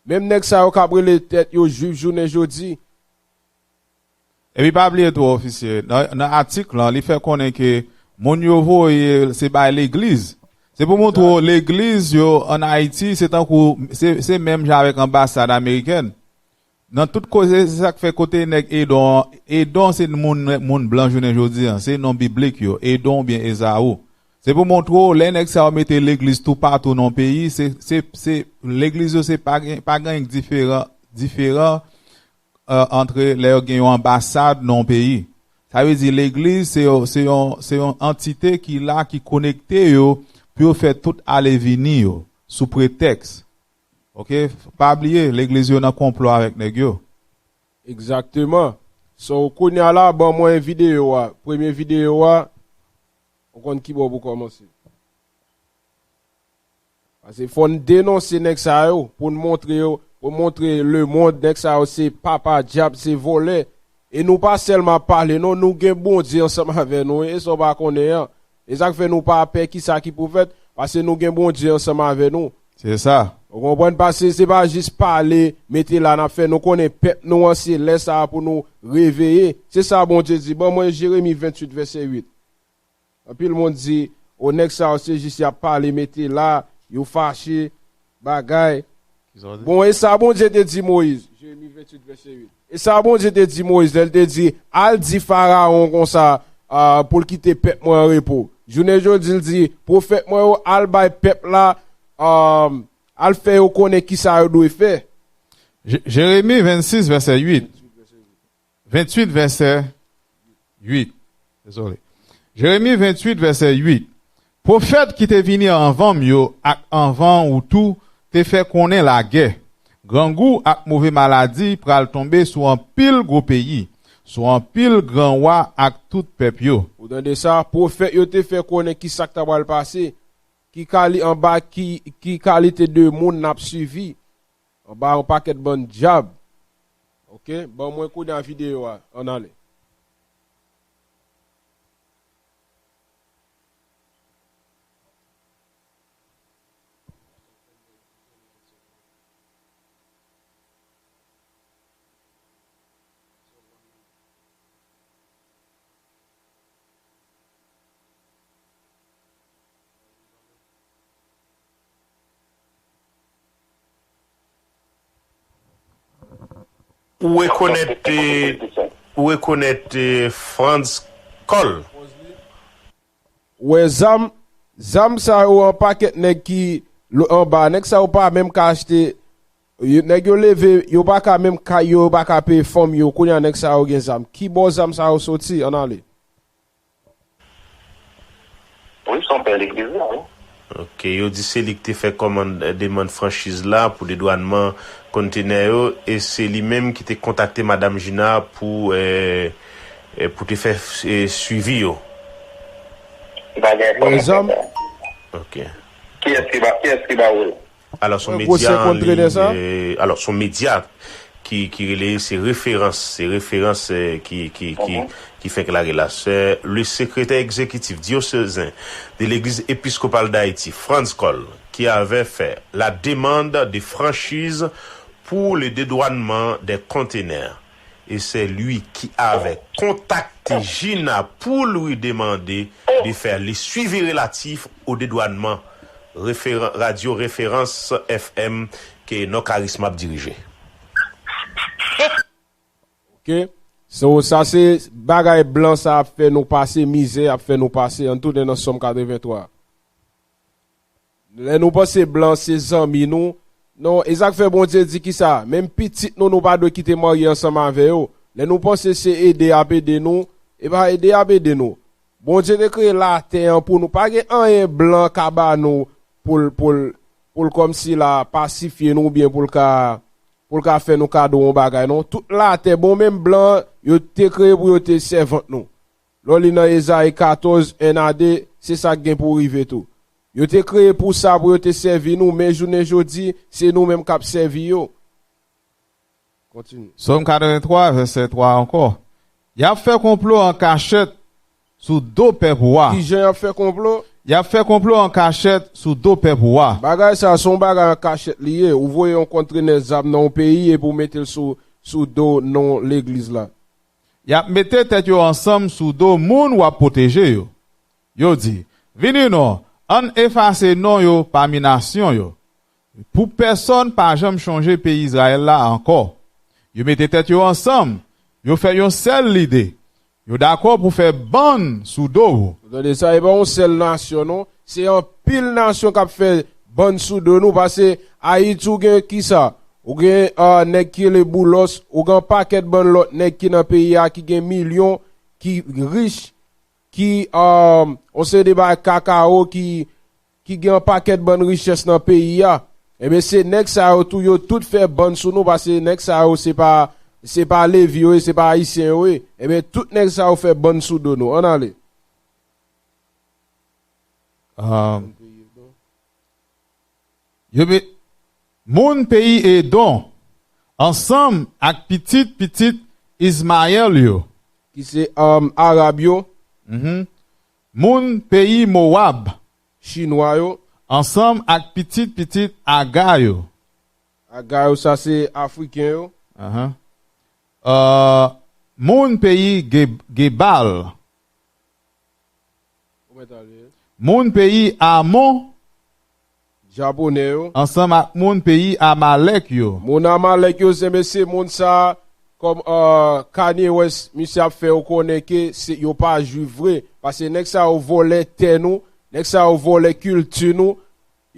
Menm nèg sa yo k ap rele tèt yo jwif jounen jodi. Epi pa bliye tou, ofisye, nan, nan atik lan, li fè konnen ke moun yo voye se bay legliz. Se pou montre w legliz yo ann Ayiti, se tankou, se, se menm jan avèk anbasad amerikèn. Nan tout kote, se sa k fè kote nèg Edon, Edon se moun, moun blan jounen jodi an, se non biblik yo, Edon oubyen Ezaou. Se pou montre w, lè nèg sa yo mete legliz toupatou nan peyi, se, se, se, legliz yo se pa gen, pa gen diferan, diferan euh, antre lè yo gen yon anbasad nan yon peyi. Sa vle di legliz se yon, se yon, se yon antite ki la, ki konekte yo pou yo fè tout ale vini yo sou pretèks. Oke? Pa bliye, legliz yo nan konplo avèk nèg yo. Egzakteman. So, kounye a la, ban mwen videyo a. Premye videyo a, ou konn ki bò pou kòmanse. Paske fò n denonse nèg sa yo, pou n montre yo, pou n montre lemonn, nèg sa yo se papa dyab, se vòlè. E nou pa sèlman ap pale, non, nou gen Bondye ansanm avè nou, e sa w pa konnen an. E sa k fè nou pa pè kisa ki pou fèt, paske nou gen Bondye ansanm avè nou. Se sa. Ou konprann? Paske se pa jis pale, mete la n ap fè, nou konnen pèp nou an, se lè sa a pou nou reveye. Se sa Bondye di. Ban mwen Jeremi venntuit, vèsè uit. Anpil moun di, o, nèg sa yo se jis y ap pale, mete la, yo fache, bagay. Kisa w di? Bon, e sa Bondye te di Moyiz, Jeremi venntuit, vèsè uit. E sa Bondye te di Moyiz, lè l te di, al di Farawon konsa, ah, pou l kite pèp mwen an repo. Jounen jodi, l di, pwofèt mwen yo, al bay pèp la, ah, al fè yo konnen kisa yo dwe fè. Je-, Jeremi vennsis, vèsè uit. Venntuit, vèsè uit. Dezole. Jeremi venntuit, vèsè uit. Pwofèt ki te vini anvan m yo ak anvan ou tou te fè konnen lagè, grangou ak move maladi pral tonbe sou anpil gwo peyi, sou anpil gran wa ak tout pèp yo. Ou tande sa? Pwofèt yo te fè konnen ki sa k ta pral pase, ki kali-, anba ki, ki kalite de moun n ap swivi. Anba yon pakèt bann dyab. Oke, ban mwen kounye a videyo a. Ann ale. Ou rekonèt, eh, ou rekonèt, eh, Frantz Cole. Wè zam, zam sa yo an pakèt nèg ki lo-, anba. Nèg sa yo pa menm ka achte, yo, nèg yo leve, yo pa ka menm kay yo, yo pa ka peye fanmi yo. Kounye a nèg sa yo gen zam. Ki bò zam sa yo soti? Ann ale. Wi, se yon pè legliz la, wi. Ok, yo di se li ki te fè kòmann, eh, demann franchiz la pou dedwannman kontenè yo, e se li menm ki te kontakte Madanm Gina pou, eh, eh, pou te fè, eh, swivi yo. Bagay kòman sa? Ok. Kiyès ki ba, kiyès ki ba ou l? Alò, se yon medya an liy, eh, alò, se yon medya ki, ki rele, se Referans, se Referans, eh, ki, ki, ki, ki fèk lage la. Se le secrétaire exécutif diocésain de l'Église épiscopale d'Haïti, Frantz Cole, qui avait fait la demande de franchise pour le dédouanement des conteneurs. Et c'est lui qui avait contacté Gina pour lui demander de faire le suivi relatif au dédouanement. Référen-, Radio Référence F M ke Non Karisma ap dirije. Ok. So, sa se bagay blan sa ap fè nou pase mizè, ap fè nou pase. Ann tounen nan Sòm katrevenntwa. Lè nou panse blan se zanmi nou, non, e sa k fè Bondye di kisa? Menm pitit nou, nou pa dwe kite marye ansanm avè yo. Lè nou panse se ede y ap ede nou, e pa ede y ap ede nou. Bondye te kreye latè an pou nou. Pa gen anyen blan ka ba nou pou l, pou l, pou l kòmsi la pasifye nou oubyen pou l ka, pou l ka fè nou kado yon bagay, non. Tout latè, bon, menm blan, yo te kreye pou yo te sèvant nou. Lè w li nan Ezayi katòz, en a de, se sa k gen pou rive tou. Yo te kreye pou sa, pou yo te sèvi nou, men jounen jodi, se nou menm k ap sèvi yo. Kontinye. Sòm katrevenntwa, vèsè twa ankò. Y ap fè konplo an kachèt sou do pèp ou a. Kijan y ap fè konplo? Y ap fè konplo an kachèt sou do pèp ou a. Bagay sa, se yon bagay an kachèt li ye. Ou voye yon kontenè zam nan yon peyi epi w mete l sou, sou do non legliz la. Y ap mete tèt yo ansanm sou do moun w ap pwoteje yo. Yo di, "Vini non, ann efase non yo pami nasyon yo, pou pèsonn pa janm chonje peyi Izrayèl la ankò." Yo mete tèt yo ansanm, yo fè yon sèl lide. Yo dakò pou fè bann sou do ou. Ou tande sa, e pa yon sèl nasyon, non. Se anpil nasyon k ap fè bann sou do nou, paske Ayiti, ou gen kisa? Ou gen, ah, nèg ki rele Boulos, ou gen yon pakèt bann lòt nèg ki nan peyi a, ki gen milyon, ki rich, ki, ah, yon seri de bagay kakao, ki, ki gen yon pakèt bann richès nan peyi a. Ebyen, se nèg sa yo tou, yo tout fè bann sou nou, paske nèg sa yo, se pa, se pa Levi yo ye, se pa Ayisyen yo ye. Ebyen, tout nèg sa yo fè bann sou do nou. Ann ale. Ah, yo pe-, moun peyi Edon, ansanm ak pitit pitit Izmayèl yo. Ki se, um, Arab yo. Mhm. Moun peyi Mowab. Chinwa yo. Ansanm ak pitit pitit Aga yo. Aga yo, sa se Afriken yo. Ahan. Euh, moun peyi Ge-, Gebal. Ou mèt ale. Moun peyi Amon. Japonè yo. Ansanm ak moun peyi Amalèk yo. Moun Amalèk yo, se, men se moun sa, kòm, euh, Kanye West, misye ap fè yo konnen ke se, yo pa jwif vre. Paske nèg sa yo vòlè tè nou, nèg sa yo vòlè kilti nou,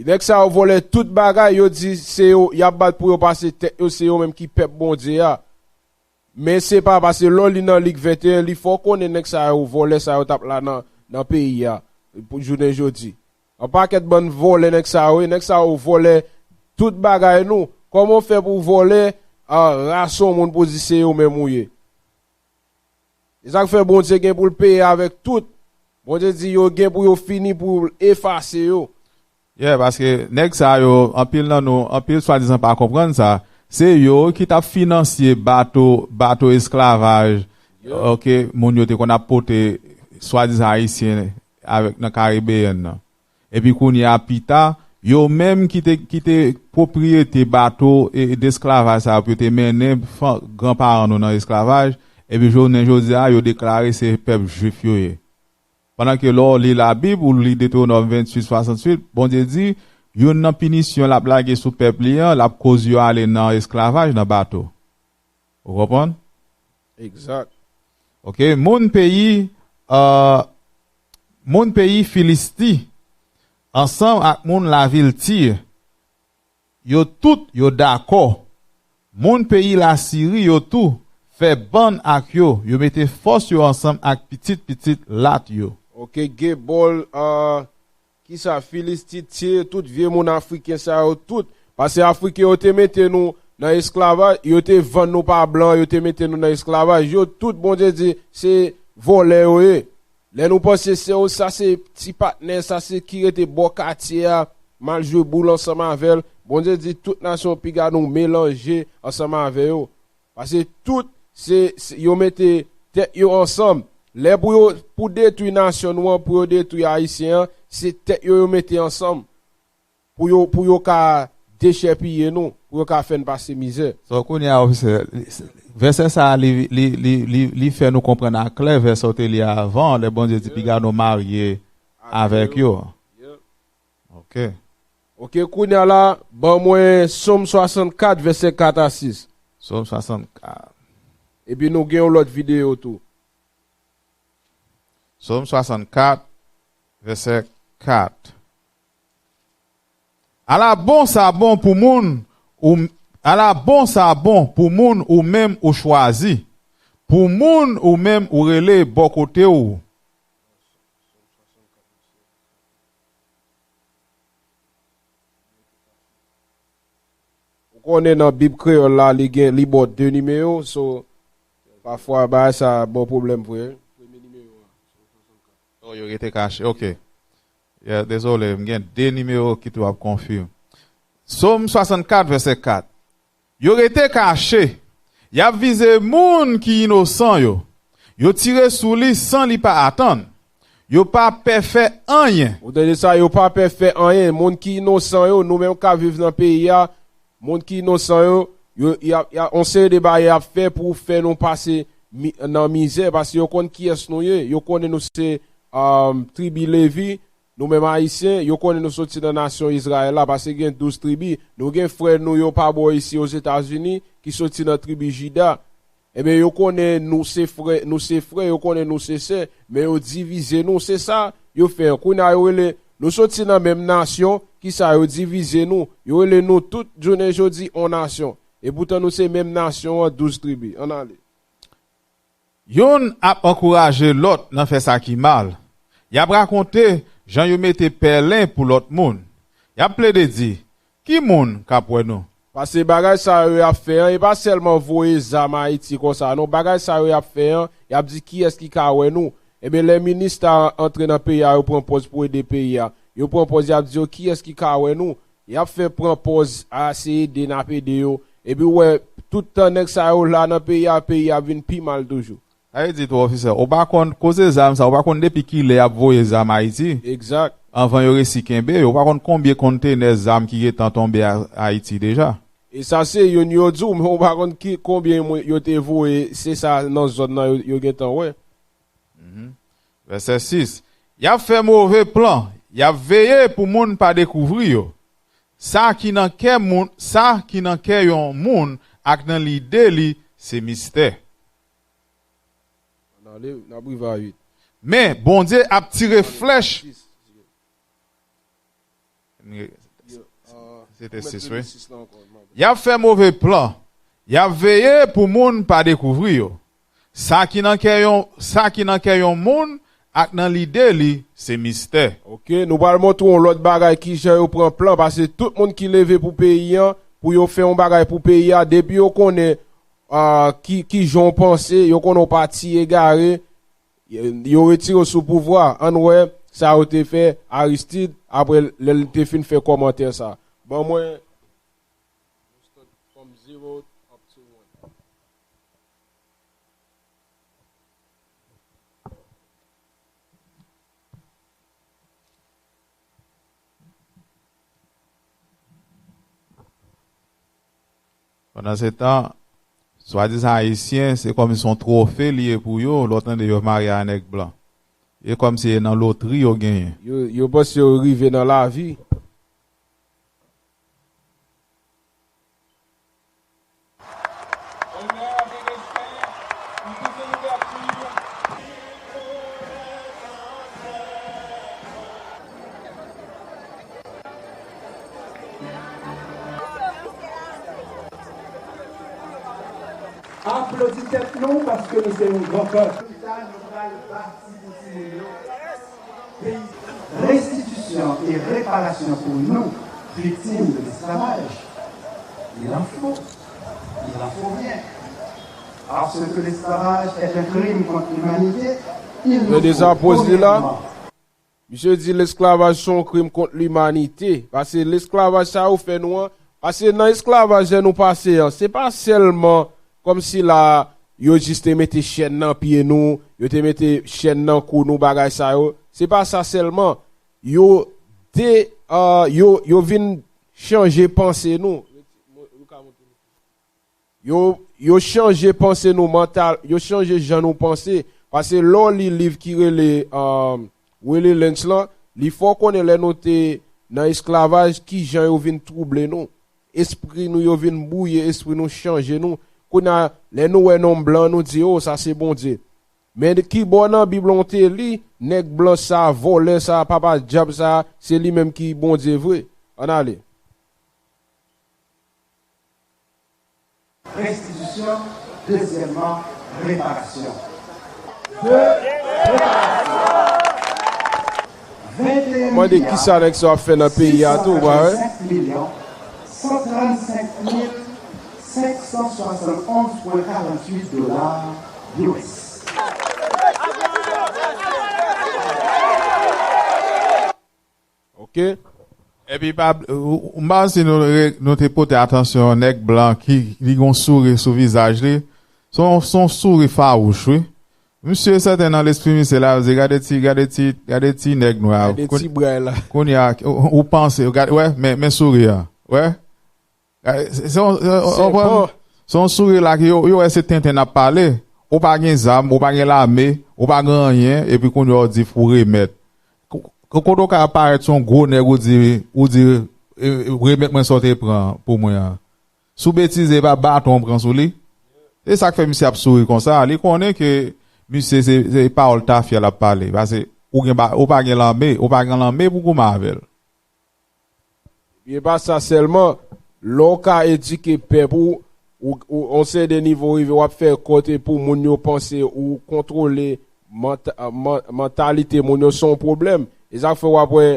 nèg sa yo vòlè tout bagay, yo di se yo, y ap bat pou yo pase tèt yo, se yo menm ki pèp Bondye a. Men se pa paske lè w li nan Lik venteyen, li fè w konnen nèg sa yo, vòlè sa yo t ap la nan, nan peyi a, pou jounen jodi. Yon pakèt bann vòlè nèg sa yo ye, nèg sa yo vòlè tout bagay nou. Kòman w fè pou w vòlè, ah, ras yon moun pou di se yo menm ou ye? E sa k fè Bondye gen pou l peye avèk tout. Bondye di yo gen pou yo fini, pou l efase yo. Yeah, paske nèg sa yo, anpil nan nou, anpil swadizan pa konprann sa. Se yo ki t ap finansye bato, bato esklavaj, ok, moun yo te konn ap pote swadizan ayisyen avèk nan Karibeyèn nan. Epi kounye a pita, yo menm ki te, ki te pwopriyete bato e, e desklavaj sa yo pou yo te mennen fan-, granparan nou nan esklavaj, epi jounen jodi a, yo deklare se pèp jwif yo ye. Pandan ke lè w li Labib, ou li Detewonòm venntuit, swasanntuit, Bondye di, youn nan pinisyon l ap lage sou pèp li an, l ap koz yo ale nan esklavaj, nan bato. Ou konprann? Egzak. Ok, moun peyi, uh, moun peyi Filisti, ansanm ak moun lavil Tir, yo tout yo dakò. Moun peyi Lasiri yo tou fè bann ak yo, yo mete fòs yo ansanm ak pitit pitit Lat yo. Ok, Gebòl, uh, kisa, Filisti, Tir, tout vye moun afriken sa yo, tout. Paske afriken yo te mete nou nan esklavaj, yo te vann nou pa blan, yo te mete nou nan esklavaj. Yo tout, Bondye di, se vòlè yo ye. Lè nou panse se yo, sa se ti patnè, sa se ki rete bò katye a, m al jwe boul ansanm avè l. Bondye di tout nasyon piga nou melanje ansanm avè yo. Paske tout se, se yo mete tèt yo ansanm. Lè pou yo, pou detwi nasyon nou an, pou yo detwi Ayisyen an, se tèt yo yo mete ansanm. Pou yo, pou yo ka dechèpiye nou, pou yo ka fè n pase mizè. So, kounye a, ofisè, vèsè sa a, li, li, li, li, li fè nou konprann aklè vèsè w te li avan, lè Bondye di piga nou marye avèk yo. Ok. Ok, kounye a la, ban mwen Sòm swasannkat, vèsè kat a sis. Sòm swasannkat. Epi nou gen yon lòt videyo tou. Sòm swasannkat, vèsè kat. Ala bon sa bon pou moun ou, ala bon sa bon pou moun ou menm ou chwazi, pou moun ou menm ou rele bò kote w. Ou konnen nan Bib kreyòl la, li gen, li ba w de nimewo, so, pafwa, bagay sa ba w pwoblèm vre. Premye nimewo a. Oh, yo rete kache, ok. Yeah, dezole, m gen de nimewo ki tou ap konfime. Sòm swasannkat, vèsè kat. Yo rete kache. Y ap vize moun ki inosan yo. Yo tire sou li san li pa atann. Yo pa pè fè anyen. Ou tande sa, yo pa pè fè anyen. Moun ki inosan yo, nou menm k ap viv nan peyi a, moun ki inosan yo, yo, y ap, y ap, yon seri de bagay y ap fè pou fè nou pase mi, nan mizè, paske yo konn kiyès nou ye, yo konnen nou se, um, tribi Levi, nou menm Ayisyen, yo konnen nou soti nan nasyon Izrayèl la, paske gen douz tribi. Nou gen frè nou yo pa bò isi Ozetazini, ki soti nan tribi Jida. Ebyen, yo konnen nou se frè, nou se frè, yo konnen nou se sè, men yo divize nou, se sa yo fè. Kounye a, yo rele, nou soti nan menm nasyon, kisa yo divize nou, yo rele nou tout, jounen jodi, on nasyon. Epoutan, nou se menm nasyon an, douz tribi. Ann ale. Youn ap ankouraje lòt nan fè sa ki mal. Y ap rakonte jan yo mete pèlen pou lòt moun. Y ap plede di, ki moun k ap wè nou? Paske bagay sa yo y ap fè an, e pa sèlman voye zam Ayiti konsa, non. Bagay sa yo y ap fè an, y ap di kiyès ki ka wè nou. Ebyen, lè minis ta antre nan peyi a, yo pran pòz pou ede peyi a. Yo pran pòz, y ap di yo kiyès ki ka wè nou. Y ap fè pran pòz a se ede n ap ede yo. Epi w wè, tout tan nèg sa yo la nan peyi a, peyi a ap vin pi mal toujou. Sa vle di tou, ofisè, ou pa konn koze zam sa, ou pa konn depi kilè y ap voye zam Ayiti. Egzak. Anvan yo resi kenbe yo, ou pa konn konbyen kontenè zam ki gentan tonbe a, Ayiti deja. E sa se youn yo di w, men ou pa konn ki, konbyen moun yo te voye, se sa nan zòn nan yo, yo gentan wè. Vèsè sis. Y ap fè move plan, y ap veye pou moun pa dekouvri yo. Sa ki nan kè moun, sa ki nan kè yon moun ak nan lide li, se mistè. Ann ale, n ap rive a uit. Men, Bondye ap tire flèch. Se te sis, wi. Y ap fè move plan. Y ap veye pou moun pa dekouvri yo. Sa ki nan kè yon, sa ki nan kè yon moun ak nan lide li, se mistè. Ok, nou pral montre w yon lòt bagay, kijan yo pran plan, paske tout moun ki leve pou peyi an, pou yo fè yon bagay pou peyi a, depi yo konnen, ah, ki, kijan w panse, yo konnen w pati egare, yo retire w sou pouvwa. Ann wè sa yo te fè Aristide, apre lè l te fin fè kòmantè sa. Ban mwen, from zero up to one. Pandan se tan, swadizan ayisyen, se kòmsi se yon twofe li ye pou yo, lè w tande yo marye a nèg blan. E kòmsi e nan lotri yo genyen. Yo, yo panse yo rive nan lavi. Aplodi tèt nou paske nou se yon gran pèp. Restitution et réparation pour nous, victimes de l'esclavage. Il en faut. Il en faut bien. Parce que l'esclavage est un crime contre l'humanité, il nous faut premièrement. Misye di lesklavaj se yon krim kont limanite. Paske lesklavaj sa yo fè nou an, paske nan esklavaj lè nou pase an, se pa sèlman kòmsi la yo jis te mete chèn nan pye nou, yo te mete chèn nan kou nou, bagay sa yo. Se pa sa sèlman. Yo te, uh, yo, yo vin chanje panse nou. Yo, yo chanje panse nou, mantal, yo chanje jan nou panse. Paske lè w li liv ki rele um, Willie Lynch lan, li fè w konnen lè nou te nan esklavaj, ki jan yo vin twouble nou. Espri nou, yo vin bwouye espri nou, chanje nou. Kounye a, lè nou wè nonm blan, nou di, o, sa se Bondye. Men ki bò nan Bib la w te li, nèg blan sa, vòlè sa, papa dyab sa, se li menm ki Bondye vre? Ann ale. Restitution, deuxièmement, réparation. Deux, réparation. Mande kisa nèg sa ap fè nan peyi a tou, ou pa wè? Vingt et un milliards six cent quatre-vingt-cinq millions cent trente-cinq mille cinq cent soixante-onze point quarante-huit dollars U S. Ok. Epi pa, ou, m pa si nou, nou te pote atansyon yon nèg blan ki li gon souri sou vizaj li. Se yon, se yon souri fawouch, wi. Misye sèten nan lespri misye la, di gade ti, gade ti, gade ti nèg nwa. Gade ti bray la. Kounye a, ou, ou panse, gade, wè, men, men souri a. Wè? Se yon, se yon souri la ki yo, yo wè se tenten n ap pale. Ou pa gen zam, ou pa gen lame, ou pa gen anyen, epi kounye a w di fou remèt. Kote w ka parèt se yon gwo nèg ou di, ou di remèt mwen sa w te pran pou mwen an. Si w betize, e pa baton w pran sou li. Se sa k fè misye ap souri konsa. Li konnen ke misye se, se pawòl tafya l ap pale. Paske ou gen, ou pa gen lame, ou pa gen lame pou goumen avè l. Ebyen, pa sa sèlman, lè w ka edike pèp ou, ou, ou, yon seri de nivo w rive, w ap fè kote pou moun yo panse ou kontwole manta, man, mantalite moun yo, se yon pwoblèm. E sa k fè w ap wè,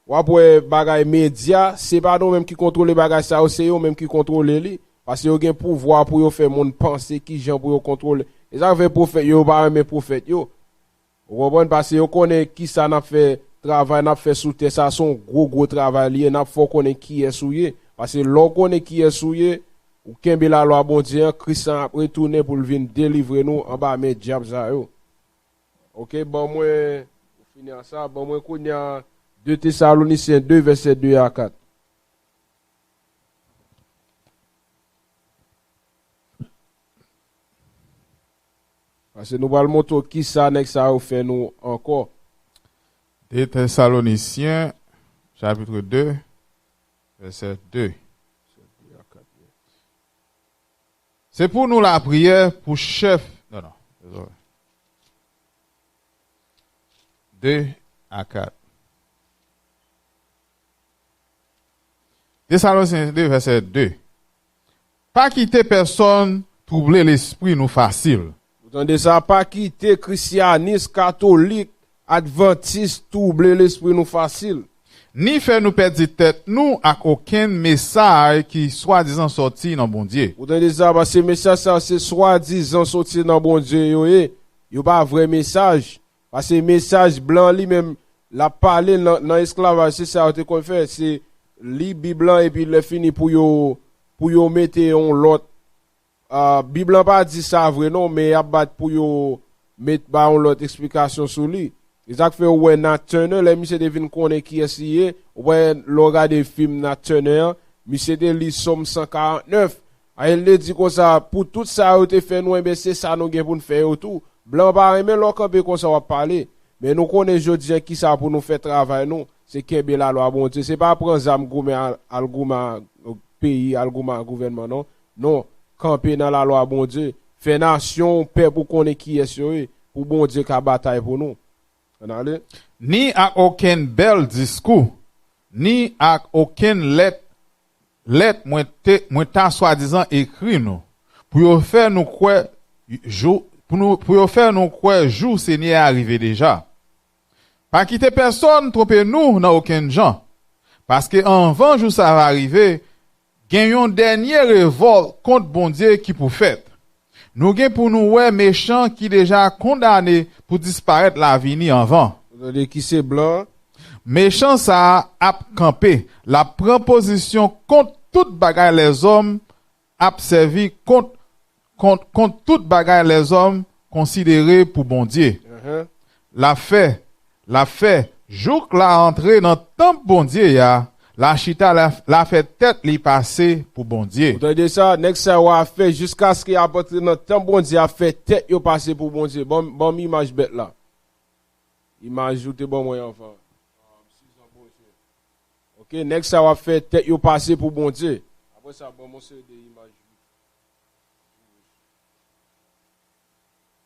w ap wè bagay medya, se pa nou menm ki kontwole bagay sa yo, se yo menm ki kontwole li. Paske yo gen pouvwa pou yo fè moun panse kijan pou yo kontwole. E sa k fè pwofèt yo, yo pa renmen pwofèt yo. Ou konprann? Paske yo konnen kisa n ap fè, travay n ap fè sou tè sa, se yon gwo, gwo travay li ye, n ap fè w konnen kiyès ou ye. Paske lè w konnen kiyès ou ye, ou kenbe lalwa Bondye an, Kris lan ap retounen pou l vin delivre nou anba men dyab sa yo. Ok, ban mwen, nou fini ak sa, ban mwen kounye a de Tesalonisyen de, vèsè de a kat. Paske nou pral montre w kisa nèg sa yo fè nou ankò. De Tesalonisyen, chapitre de, vèsè de. Se pou nou lapriyè pou chèf. Non, non. De a kat. Tesalonisyen de, vèsè de. Pa kite pèsonn twouble lespri nou fasil. Ou tande sa? Pa kite Krisyanis, Katolik, Advantis twouble lespri nou fasil. Ni fè nou pèdi tèt nou ak okenn mesay ki swadizan sòti nan Bondye. Ou tande sa? Paske mesaj sa yo se swadizan sòti nan Bondye yo ye. Yo pa vrè mesaj. Paske mesaj blan li menm, l ap pale nan, nan esklavaj, se sa yo te konn fè. Se li Bib lan epi lè fini pou yo, pou yo mete yon lòt. Ah, Bib lan pa di sa vre non, men y ap bat pou yo met ba yon lòt eksplikasyon sou li. E sa k fè ou wè Nat Turner, lè misye te vin konnen kiyès li ye, ou wè lè w gade fim Nat Turner an, misye te li Sòm san karant nèf. A, e l te di konsa, pou tout sa yo te fè nou, enben se sa nou gen pou n fè yo tou. Blan pa renmen lè w kanpe konsa w ap pale. Men nou konnen jodi a kisa pou nou fè travay nou, se kenbe lalwa Bondye. Se pa pran zam goumen al, al goumen ak peyi, al goumen ak gouvènman non. Non, kanpe nan lalwa Bondye. Fè nasyon w, pèp ou konnen kiyès yo ye, pou Bondye ka batay pou nou. Ann ale. Ni ak okenn bèl diskou, ni ak okenn lèt, lèt mwen te, mwen ta swadizan ekri nou, pou yo fè nou kwè jou, pou nou, pou yo fè nou kwè jou Senyè a rive deja. Pa kite pèsonn twonpe nou nan okenn jan, paske anvan jou sa va rive, gen yon dènye revòlt kont Bondye ki pou fèt. Nou gen pou nou wè mechan ki deja kondane pou disparèt la vini anvan. Ou tande ki se blan? Mechan sa a ap kanpe, l ap pran pozisyon kont tout bagay lèzòm ap sèvi kont, kont, kont tout bagay lèzòm konsidere pou Bondye. L ap fè, l ap fè, jouk l a antre nan tanp Bondye a, l a chita, l a, l a fè tèt li pase pou Bondye. Ou tande sa? Nèg sa yo a fè jiskaske y ap antre nan tanp Bondye, ap fè tèt yo pase pou Bondye. Ban m, ban m imaj bèt la. Imaj ou te ban mwen anvan. Ok, nèg sa yo ap fè tèt yo pase pou Bondye. Apre sa, ban m yon seri de imaj.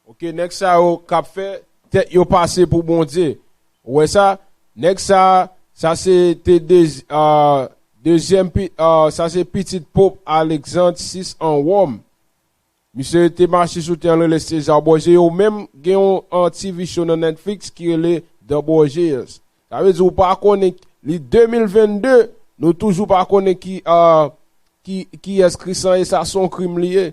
Ok, nèg sa yo k ap fè tèt yo pase pou Bondye. Ou wè sa? Nèg sa, sa se te dez-, ah, dezyèm pi-, ah, sa se pitit pòp Alekzand sis an Wòm. Misye te mache sou tè an rele César Borgia. Yo menm gen yon, ah, T V show nan Netflix ki rele The Borgias. Sa vle di ou pa konnen, li de mil vennde, nou toujou pa konnen ki, ah, ki, kiyès Kris lan ye, sa se yon krim li ye.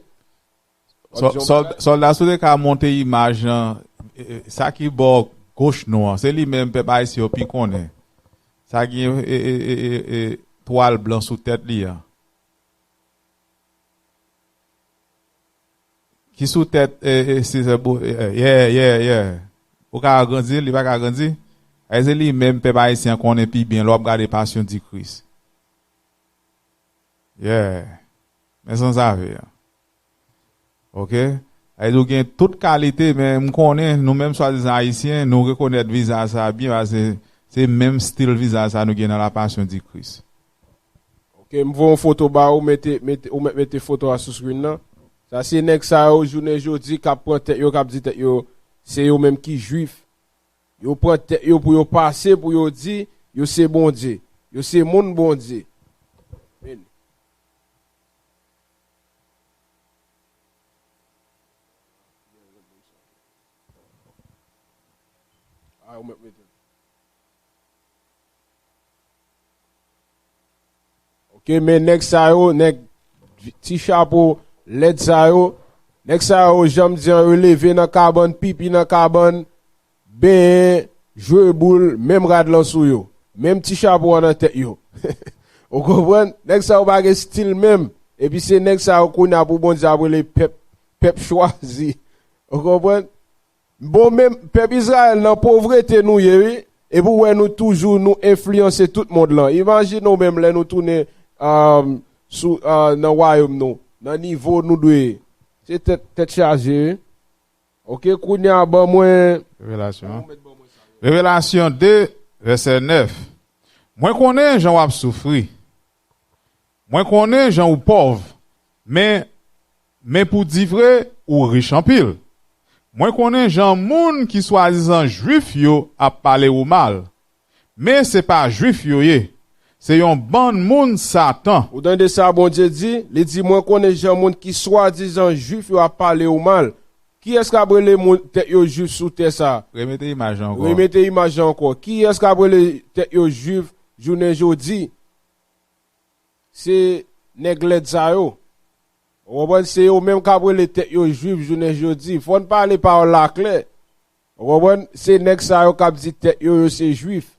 Sòl-, sòlda, si w te ka monte imaj lan, e, e, sa ki bò goch nou an, se li menm pèp ayisyen yo pi konnen. Sa gen, e, e, e, e, e, twal blan sou tèt li an. Ki sou tèt, e, e, César Bo-, e, e, yeah, yeah, yeah. Ou ka agrandi l, li pa ka agrandi? Sa vle di se li menm pèp ayisyen an konnen pi byen lè w ap gade Passion du Christ. Yeah. Men sa sa vle a. Ok? Sa vle di ou gen tout kalite, men m konnen nou menm swadizan ayisyen, nou rekonèt vizaj sa byen, paske se, se menm stil vizaj sa nou gen nan La Passion du Christ. Ok, m voye yon foto ba ou, mete, mete, ou mèt mete foto a sou screen nan. Sa se nèg sa yo, jounen jodi, k ap pran tèt yo, k ap di tèt yo, se yo menm ki jwif. Yo pran tèt yo pou yo pase, pou yo di, yo se Bondye. Yo se moun Bondye. Men. Ah, ou mèt mete. Ok, men nèg sa yo, nèg ti chapo lèd sa yo, nèg sa yo, jan m di an, yo leve nan kabann, pipi nan kabann, benyen, jwe boul, menm rad lan sou yo, menm ti chapo an nan tèt yo. Ou konprann? Nèg sa yo pa gen stil menm. Epi se nèg sa yo kounye a pou Bondye ap rele pèp, pèp chwazi. Ou konprann? Bon, men pèp Izrayèl nan povrete nou ye, wi. Epi w wè nou toujou, nou enfliyanse tout mond lan. Imajine w menm lè nou tounen, ah, sou, ah, nan wayòm nou, nan nivo nou dwe ye. Se tèt, tèt chaje, wi. Ok, kounye a ban mwen Revelasyon. Revelasyon de, vèsè nèf. Mwen konnen jan w ap soufri. Mwen konnen jan ou pòv, men, men pou di vre, ou rich anpil. Mwen konnen jan moun ki swadizan jwif yo ap pale ou mal, men se pa jwif yo ye, se yon bann moun Satan. Ou tande sa Bondye di? Li di, mwen konnen jan moun ki swadizan jwif yo ap pale ou mal. Kiyès k ap rele moun tèt yo jwif sou tè sa? Remete imaj lan ankò. Remete imaj lan ankò. Kiyès k ap rele tèt yo jwif jounen jodi? Se nèg lèd sa yo. Ou konprann? Se yo menm k ap rele tèt yo jwif jounen jodi. Fò n pale pawòl la klè. Ou konprann? Se nèg sa yo k ap di tèt yo, yo se jwif.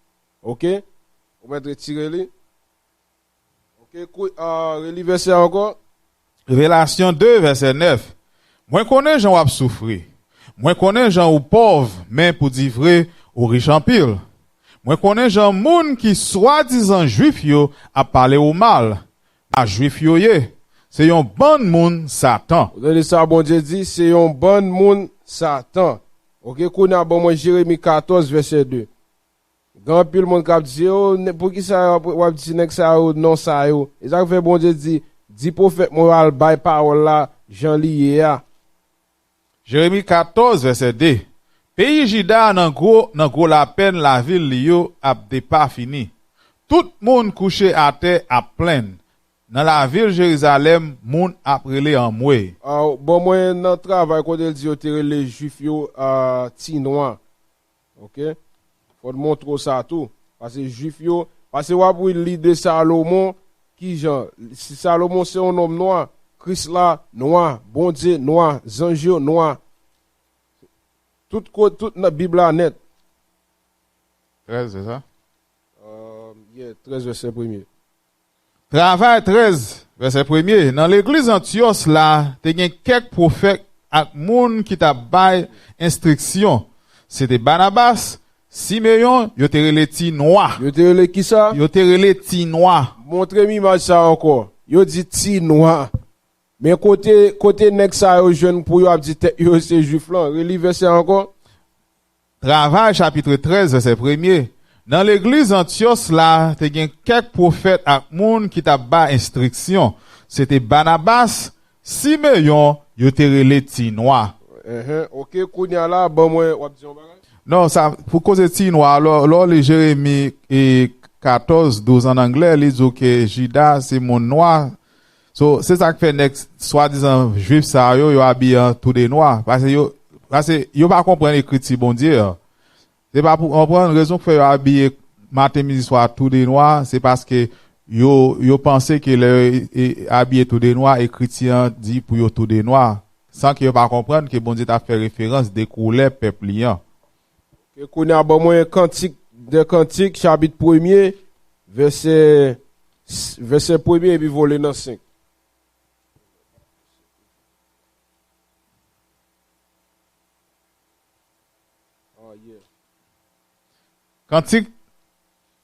Ok? Ou mèt retire li. Ok, kou-, ah, reli vèsè a ankò. Revelasyon de, vèsè nèf. Mwen konnen jan w ap soufri. Mwen konnen jan ou pòv, men pou di vre, ou rich anpil. Mwen konnen jan moun ki swadizan jwif yo ap pale ou mal. Pa jwif yo ye. Se yon bann moun Satan. Ou tande sa Bondye di? Se yon bann moun Satan. Ok, kounye a ban mwen Jeremi katòz, vèsè de. Gen anpil moun k ap di, "O, nè-, poukisa w ap, w ap di nèg sa yo non sa yo?" E sa k fè Bondye di, "Di pwofèt mwen yo al bay pawòl la jan li ye a." Jeremi katòz, vèsè de. Peyi Jida nan gwo, nan gwo lapèn lavil li yo ap depafini. Tout moun kouche atè ap plenn. Nan lavil Jerizalèm, moun ap rele anmwe. Ah, bon, mwen nan travay kote l di yo te rele Jwif yo ah, ti nwa. Ok? Fò n montre w sa tou. Paske Jwif yo, paske w ap li de Salomon, kijan? Si Salomon se yon nonm nwa, Kris la nwa, Bondye nwa, zanj yo nwa. Tout kote, tout nan Bib la nèt. Trèz, se sa? Euh, yeah, trèz vèsè premye. Travay trèz, vèsè premye. Nan legliz Antyòs la, te gen kèk pwofèt ak moun ki t ap bay enstriksyon. Se te Banabas, Simeyon, yo te rele ti nwa. Yo te rele kisa? Yo te rele ti nwa. Montre m imaj sa ankò. Yo di ti nwa. Men kote kote nèg sa yo jwenn pou yo ap di tèt yo se jwif lan? Reli vèsè ankò. Travay chapit trèz vèsè premye. Nan legliz Antyòs la, te gen kèk pwofèt ak moun ki t ap bay enstriksyon. Se te Banabas, Simeyon, yo te rele ti nwa. Enhen, ok, kounye a la, ban mwen, w ap di yon bagay? Non, sa, pou koze ti nwa, lè lè w li Jeremi e katòz, douz an anglè, li di w ke Jida se moun nwa. So, se sa k fè nèg swadizan jwif sa yo, yo abiye an tou de nwa. Paske yo, paske yo pa konprann ekriti Bondye an. Se pa pou konprann rezon k fè yo abiye maten, midi, swa tou de nwa, se paske yo, yo panse ke lè yo e, e, abiye tou de nwa, ekriti an di pou yo tou de nwa, san ke yo pa konprann ke Bondye t ap fè referans de koulè pèp li an. Ok, kounye a ban mwen Kantik de Kantik, chapit premye, vèsè, vèsè premye epi vole nan senk. Kantik,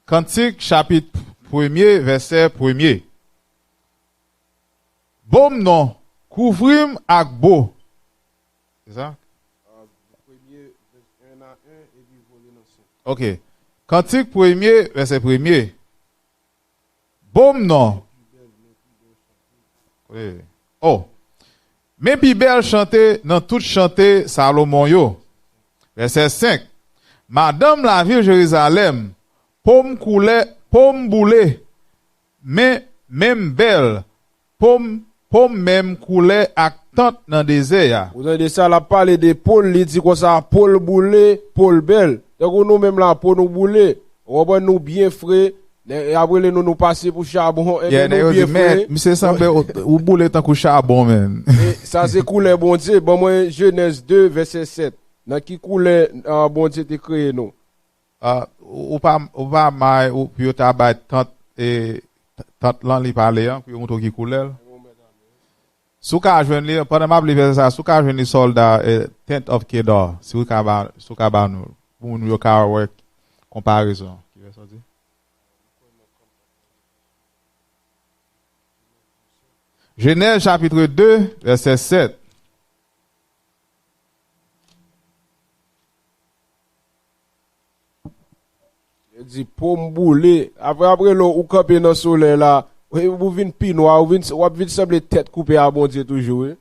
Kantik, chapit premye, vèsè premye. Bo m non, kouvri m ak bo. Se sa? Premye, vèsè en a en, epi vole nan senk. Ok. Kantik premye, vèsè premye. Bo m non. Oh. Men pi bèl chante nan tout chante Salomon yo. Vèsè senk. Madanm lavil Jerizalèm, po m koulè, po m boule, men menm bèl, po m, po m menm koulè ak tant nan dezè a. Ou tande sa, l ap pale de po l, li di konsa, po l boule, po l bèl. Tankou nou menm la, po nou boule. Ou konprann, nou byen fre. Nèg y ap rele nou, nou pase pou chabon. Ebyen, nou byen fre. Men, misye sanble ou, ou boule tankou chabon, menn. E sa se koulè Bondye. Ban mwen Jenèz de, vèsè sèt. Nan ki koulè ah, Bondye te kreye nou? Ah, ou pa, ou pa may ou pou yo ta bay tant, e, tant lan li pale an, pou yo montre w ki koulè l. Si w ka jwenn li, pandan m ap li vèsè sa, si w ka jwenn li sòlda, e, Tent of Kedar, si w ka ba, si w ka ba nou, pou moun yo ka wè konparezon. Ki vèsè w di? Jenèz chapit de, vèsè sèt. Yo di po m boule. Apre, apre lè ou kanpe nan solèy la, ou vin pi nwa, ou vin, w ap vin sanble tèt koupe a Bondye toujou, wi.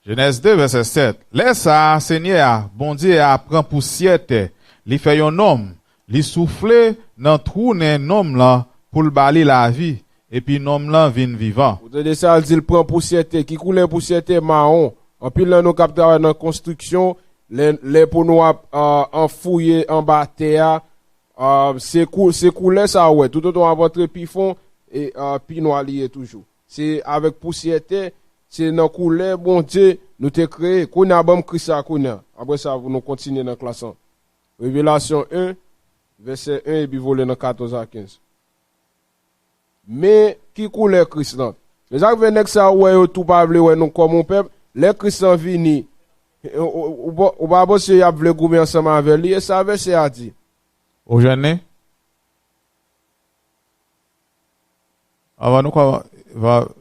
Jenèz de, vèsè sèt. Lè sa a, Senyè a, Bondye a, pran pousyè tè, li fè yon nonm, li soufle nan twou nen nonm lan pou l ba li lavi, epi nonm lan vin vivan. Ou tande sa, l di l pran pousyè tè. Ki koulè pousyè tè? Mawon. Anpil nan nou k ap travay nan konstriksyon, lè, lè pou nou ap ah, anfouye anba tè a, ah, se kou, se koulè sa ou wè. Toutotan w ap antre pi fon, e ah, pi nwa li ye toujou. Se avèk pousyè tè, se nan koulè Bondye nou te kreye. Kounye a, ban m Kris la kounye a. Apre sa, pou nou kontinye nan klas lan. Revelasyon en, vèsè en, epi vole nan katòz a kenz. Men ki koulè Kris lan? E sa k fè nèg sa yo wè yo tou pa vle wè nou kòm yon pèp. Lè Kris lan vini, ou, ou, ou, ou pa panse y ap vle goumen ansanm avè li? E sa vèsè a di. Ou jwenn li? Avan nou kòmanse,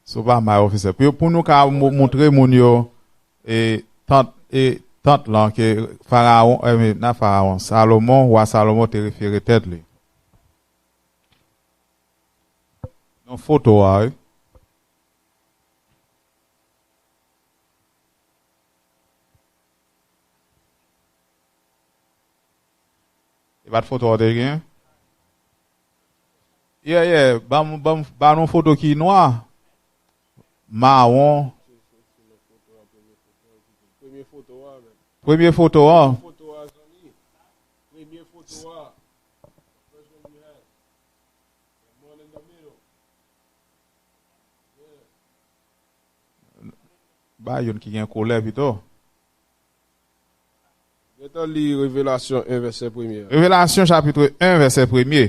si w pa may ofisè, pou, pou nou ka mo- montre moun yo e, tant, e, tant lan ke Farawon, e, nan Farawon, Salomon, wa Salomon te refere tèt li. Nan foto a, wi. E pa t foto a w te gen? Yeah, yeah. Ban m, ban m, ba nou foto ki nwa, mawon. Premye foto a, men. Premye foto an. Foto a, zanmi. Premye foto a. First one you had. The one in the middle. Yeah. Ba youn ki gen koulè pito. Gentan li Revelasyon en, vèsè premye a. Revelasyon chapit en, vèsè premye.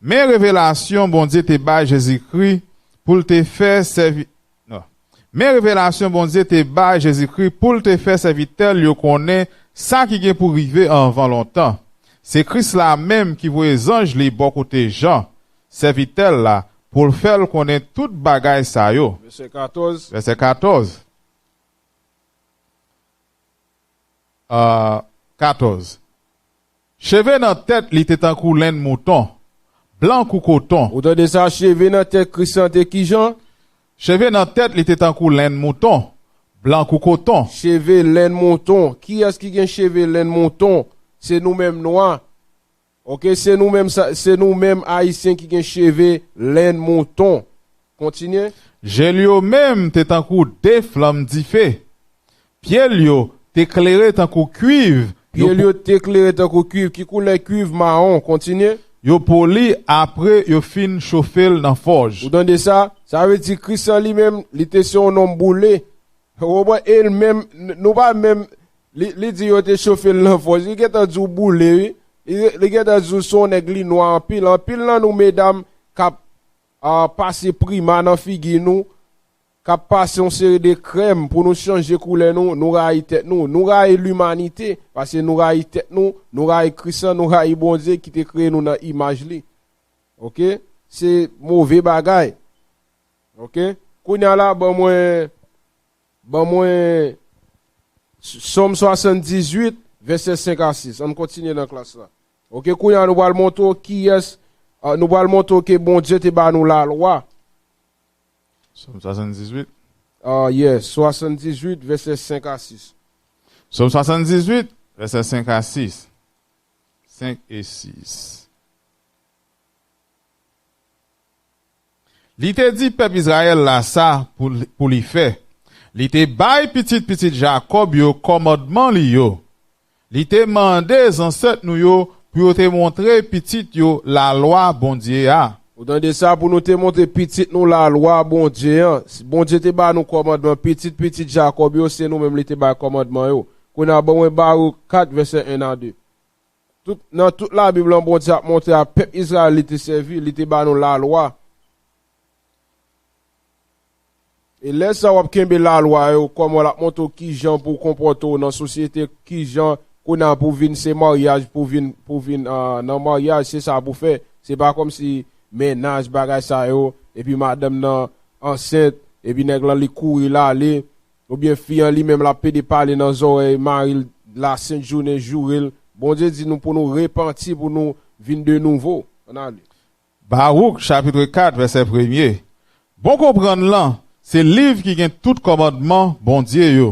Men revelasyon Bondye te bay Jezikri pou l te fè sèvi-, non. Men revelasyon Bondye te bay Jezikri pou l te fè sèvitè l yo konnen sa ki gen pou rive anvan lontan. Se Kris la menm ki voye zanj li bò kote Jan, sèvitè l la, pou l fè l konnen tout bagay sa yo. Vèsè katòz. Vèsè katòz. Ah, katòz. Cheve nan tèt li te tankou lenn mouton, blan kou koton. Ou tande sa, cheve nan tèt Kris lan te kijan? Cheve nan tèt li te tankou lenn mouton, blan kou koton. Cheve lenn mouton. Kiyès ki gen cheve lenn mouton? Se nou menm nwa. Oke, se nou menm sa, se nou menm Ayisyen ki gen cheve lenn mouton. Kontinye. Je l yo menm te tankou de flanm dife. Pye l yo te klere tankou kwiv. Pye l yo te klere tankou kwiv. Ki koulè kwiv? Mawon. Kontinye. Yo poli apre yo fin chofe l nan fòj. Ou tande sa? Sa vle di Kris lan li menm, li te se yon nonm boule. Ou konprann? E l menm, n-, nou pa menm, li, li di yo te chofe l nan fòj. Li gentan di w boule, wi. Li, li gentan di w se yon nèg li nwa anpil. Anpil nan nou medam k ap, ah, pase prima nan figi nou, k ap pase yon seri de krèm pou nou chanje koulè nou, nou rayi tèt nou, nou rayi limanite, paske nou rayi tèt nou, nou rayi Kris lan, nou rayi Bondye ki te kreye nou nan imaj li. Oke? Se move bagay. Oke? Kounye a la, ban mwen, ban mwen Sòm swasanndizuit, vèsè senk a sis. Ann kontinye nan klas la. Oke, kounye a nou pral montre w kiyès, ah, nou pral montre w ke Bondye te ba nou lalwa. Sòm swasanndizuit. Ah, yes, swasanndizuit, vèsè senk a sis. Sòm swasanndizuit, vèsè senk a sis. Senk e sis. Li te di pèp Izrayèl la sa pou, pou li fè. Li te bay pitit pitit Jakòb yo kòmandman li yo. Li te mande zansèt nou yo pou yo te montre pitit yo lalwa Bondye a. Ou tande sa, pou nou te montre pitit nou lalwa Bondye an. Bondye te ba nou kòmandman, pitit pitit Jakòb yo, se nou menm li te bay kòmandman yo. Kounye a, ban mwen Bawouk kat, vèsè en a de. Tout, nan tout Labib lan, Bondye ap montre a pèp Izrayèl li te sèvi, li te ba nou lalwa. E lè sa w ap kenbe lalwa yo, kòman l ap montre w kijan pou w konpòte w nan sosyete, kijan kounye a pou w vin se maryaj, pou w vin, pou w vin, ah, nan maryaj, se sa pou w fè. Se pa kòmsi mennaj, bagay sa yo, epi madanm nan ansent, epi nèg lan li kouri l ale, oubyen fi an li menm l ap pede pale nan zòrèy mari l lasent jounen, joure l. Bondye di nou pou nou repanti, pou nou vin de nouvo. Ann ale. Bawouk, chapit kat, vèsè premye. Bon konprann lan, se liv ki gen tout kòmandman Bondye yo.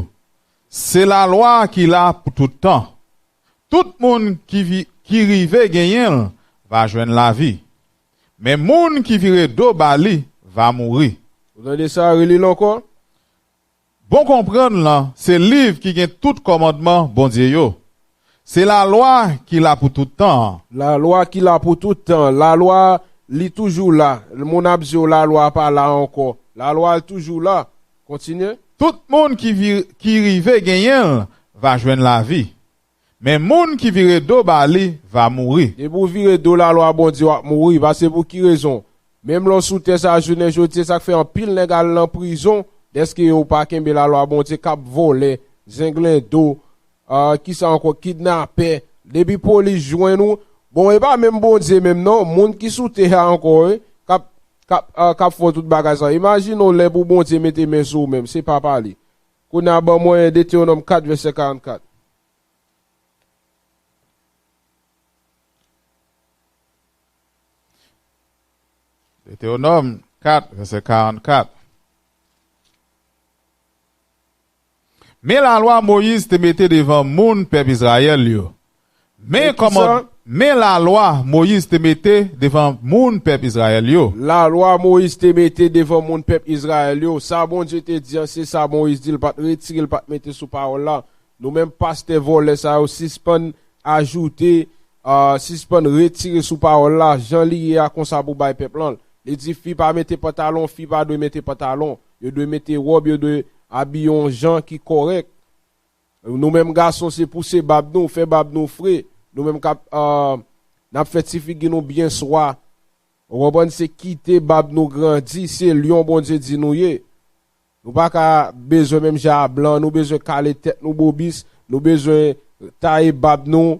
Se lalwa ki la pou tout tan. Tout moun ki vi-, ki rive genyen l va jwenn lavi. Men moun ki vire do ba li va mouri. Ou tande sa, reli l ankò? Bon konprann lan, se liv ki gen tout kòmandman Bondye yo. Se lalwa ki la pou tout tan an. Lalwa ki la pou tout tan. Lalwa, li toujou la. Moun ap di w lalwa pa la ankò. Lalwa, l toujou la. Kontinye. Tout moun ki vi-, ki rive genyen l va jwenn lavi. Men moun ki vire do ba li va mouri. Depi w vire do lalwa Bondye, w ap mouri. Paske pou ki rezon? Menm lè w sou tè sa a, jounen jodi a, sa k fè anpil nèg al nan prizon, dèske yo pa kenbe lalwa Bondye, k ap vòlè, zenglendo, ah, kisa ankò, kidnapè. Depi polis jwenn ou, bon, e pa menm Bondye menm non, moun ki sou tè a ankò, wi, k ap, k ap, ah, k ap fè w tout bagay sa. Imajine w lè pou Bondye mete men sou ou menm, se pa pale. Kounye a, ban mwen Detewonòm kat, vèsè karannkat. Detewonòm kat, vèsè karannkat. Men lalwa Moyiz te mete devan moun pèp Izrayèl yo. Men kisa? Kòman-, Men lalwa Moyiz te mete devan moun pèp Izrayèl yo. Lalwa Moyiz te mete devan moun pèp Izrayèl yo. Sa Bondye te di an, se sa Moyiz di, l pa t retire, l pa t mete sou pawòl la. Nou menm pastè vòlè sa yo, sispann ajoute, ah, sispann retire sou pawòl la, jan li ye a konsa pou bay pèp lan. Li di fi pa mete pantalon, fi pa dwe mete pantalon. Yo dwe mete wòb, yo dwe abiye yon jan ki kòrèk. Nou menm gason, se pouse bab nou, fè bab nou fre. Nou menm k ap, ah, n ap fè ti figi nou byen swa. Ou konprann? Se kite bab nou grandi, se lyon Bondye di nou ye. Nou pa ka bezwen menm jan a blan, nou bezwen kale tèt nou bobis, nou bezwen taye bab nou,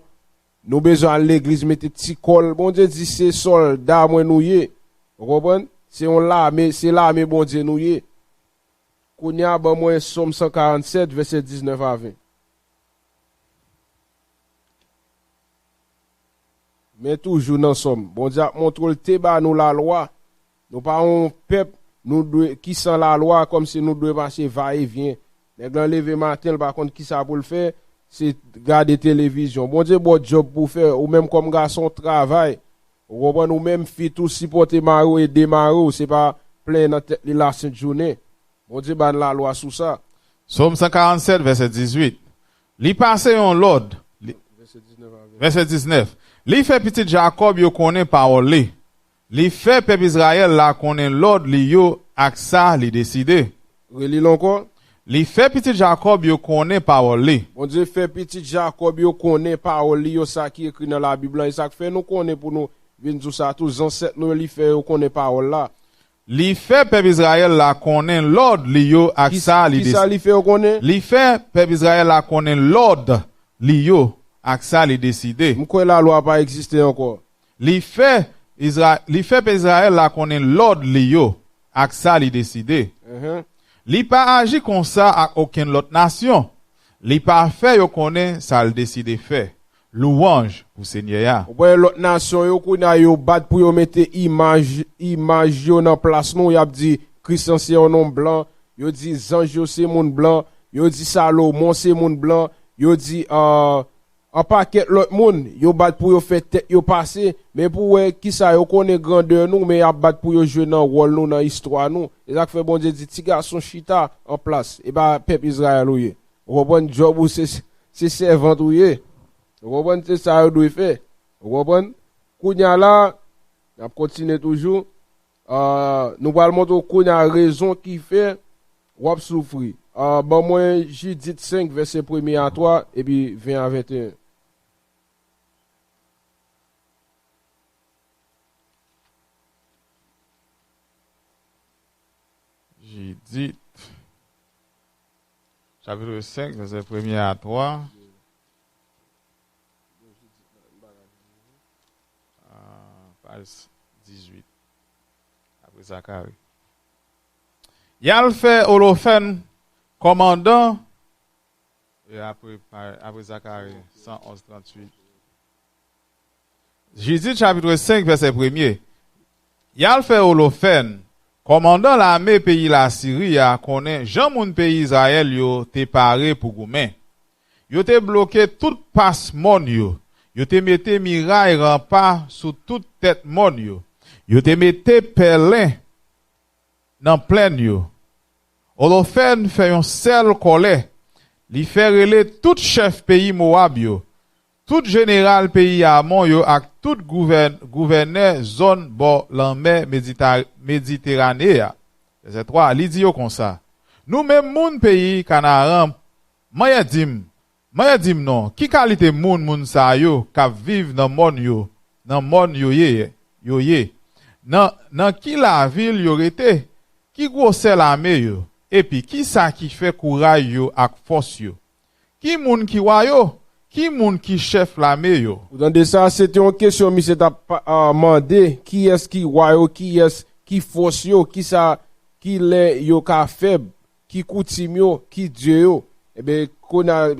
nou bezwen al legliz mete ti kòl. Bondye di se sòlda mwen nou ye. Ou konprann? Se yon lame, se lame Bondye nou ye. Kounye a, ban mwen Sòm san karannsèt, vèsè diznèf a ven. Men toujou nan Sòm, Bondye ap montre l te ba nou lalwa. Nou pa yon pèp, nou dwe, ki san lalwa, kòmsi nou dwe mache vayevyen. Nèg lan leve maten, l pa konn kisa pou l fè, se gade televizyon. Bondye ba w djòb pou w fè, ou menm kòm gason, travay. Ou konprann, ou menm fi tou, sipòte mari w, ede mari w, se pa plenyen nan tèt li lasent jounen. Bondye ba n lalwa sou sa. Sòm san karannsèt, vèsè dizuit. Li pase yon lòd. Li, vèsè diznèf a ven. Vèsè diznèf. Li fè pitit Jakòb yo konnen pawòl li. Li fè pèp Izrayèl la konnen lòd li yo ak sa li deside. Reli l ankò. Li fè pitit Jakòb yo konnen pawòl li. Bondye fè pitit Jakòb yo konnen pawòl li yo, sa ki ekri nan Labib lan. E sa k fè nou konnen pou nou vin di w sa tou, zansèt nou yo, li fè yo konnen pawòl la. Li fè pèp Izrayèl la konnen lòd li yo ak sa li deside. Kisa li fè yo konnen? Li fè pèp Izrayèl la konnen lòd li yo ak sa li deside. M kwè lalwa pa egziste ankò. Li fè Izra-, li fè pèp Izrayèl la konnen lòd li yo ak sa li deside. Li pa aji konsa ak okenn lòt nasyon. Li pa fè yo konnen sa l deside fè. Louwanj pou Senyè a. Ou wè lòt nasyon yo kounye a yo bat pou yo mete imaj, imaj yo nan plas nou. Y ap di Christian se yon nonm blan. Yo di zanj yo se moun blan. Yo di Salomon se moun blan. Yo di, ah, an pakèt lòt moun. Yo bat pou yo fè tèt yo pase. Men pou wè kisa yo konnen grandè nou, men y ap bat pou yo jwe nan wòl nou, nan istwa nou. E sa k fè Bondye di, ti gason chita an plas. E pa pèp Izrayèl ou ye. Ou konprann? Djòb ou se, se sèvant ou ye. Ou konprann? Se sa yo dwe fè. Ou konprann? Kounye a la, n ap kontinye toujou. Ah, nou pral montre w kounye a rezon ki fè w ap soufri. Ah, ban mwen Jidit senk, vèsè premye a twa, epi ven a venteyen. Jidit, chapit senk, vèsè premye a twa. Ah, paj dizuit. Apre Zakari. Y al fè Olofèn kòmandan. E apre, apre Zakari, san onz, tranntuit. Jidit chapit senk, vèsè premye. Y al fè Olofèn, kòmandan lame peyi Lasiri a, konnen jan moun peyi Izrayèl yo te pare pou goumen. Yo te bloke tout pas mòn yo. Yo te mete miray ranpa sou tout tèt mòn yo. Yo te mete pèlen nan plèn yo. Olofèn fè yon sèl kòlè. Li fè rele tout chèf peyi Mowab yo, tout jeneral peyi Amon yo ak tout gouvè-, gouvènè zòn bò lanmè Medita-, Mediterane a. Vèsè twa, li di yo konsa, nou menm moun peyi Kanaran, manyen di m, manyen di m non, ki kalite moun moun sa yo k ap viv nan mòn yo, nan mòn yo ye, yo ye? Nan, nan ki lavil yo rete? Ki gwosè lame yo? Epi kisa ki fè kouray yo ak fòs yo? Ki moun ki wa yo? Ki moun ki chèf lame yo? Ou tande sa, se te yon kesyon misye t ap pa-, ah, mande, kiyès ki wa yo, kiyès ki fòs yo, kisa, ki lè yo ka fèb, ki koutim yo, ki dye yo. Ebyen, kounye a,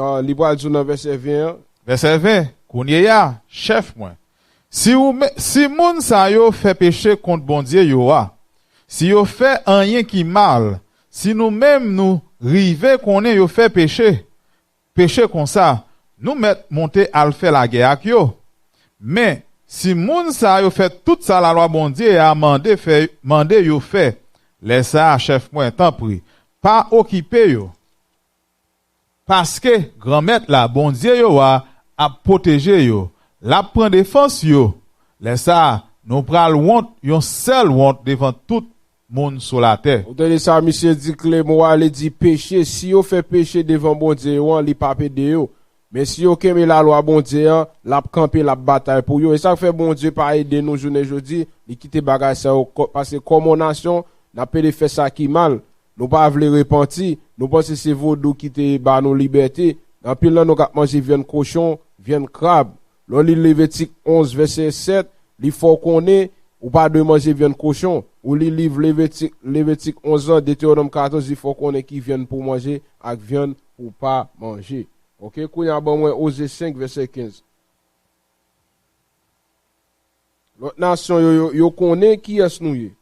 ah, li pral di w nan vèsè ven an. Vèsè ven, kounye a, chèf mwen, si ou me-, si moun sa yo fè peche kont Bondye yo a, si yo fè anyen ki mal, si nou menm nou rive konnen yo fè peche, peche konsa, nou mèt monte al fè lagè ak yo. Men, si moun sa yo fè tout sa lalwa Bondye a mande fè, mande yo fè, lè sa a, chèf mwen, tanpri, pa okipe yo. Paske Granmèt la, Bondye yo a, ap pwoteje yo, l ap pran defans yo. Lè sa a, nou pral wont yon sèl wont devan tout moun sou latè. Ou tande sa, misye di, Klemo a, li di, peche, si yo fè peche devan Bondye yo an, li p ap ede yo. Men si yo kenbe lalwa Bondye an, l ap kanpe, l ap batay pou yo. E sa k fè Bondye pa ede nou jounen jodi, li kite bagay sa yo, kò- paske kòm yon nasyon, n ap pede fè sa ki mal. Nou pa vle repanti, nou panse se vodou ki te ba nou libète. Anpil nan nou k ap manje vyann kochon, vyann krab. Lè w li Levitik onz, vèsè sèt, li fè w konnen ou pa dwe manje vyann kochon. Ou li liv Levitik, Levitik onz lan, Detewonòm katòz, li fè w konnen ki vyann pou w manje ak vyann pou w pa manje. Oke, kounye a ban mwen Oze senk, vèsè kenz. Lòt nasyon yo, yo, yo konnen kiyès nou ye.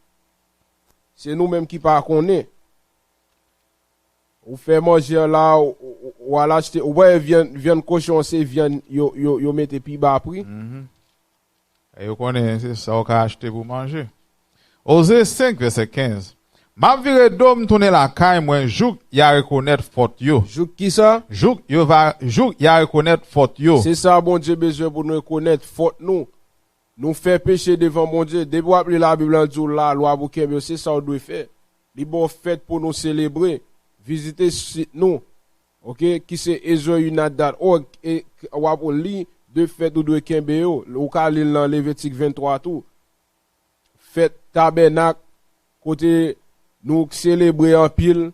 Se nou menm ki pa konnen. Ou fè manje an la, ou, ou, ou al achte, ou wè vyann, vyann kochon an se vyann yo, yo, yo mete pi ba pri. Mhm. E yo konnen se sa w ka achte pou manje. Oze senk, vèsè kenz. M ap vire do m tounen lakay mwen jouk y a rekonèt fòt yo. Jouk ki sa? Jouk yo va, jouk y a rekonèt fòt yo. Se sa Bondye bezwen pou nou rekonèt fòt nou. Nou fè peche devan Bondye. Depi w ap li Labib la, l di w lalwa pou kenbe yo, se sa w dwe fè. Li ba w fèt pou nou selebre. Vizite sit nou, oke, ki se ezra unite dot org, e w ap li de fèt ou dwe kenbe yo. Ou ka li l nan Levitik venntwa tou. Fèt Tabènak, kote nou selebre anpil.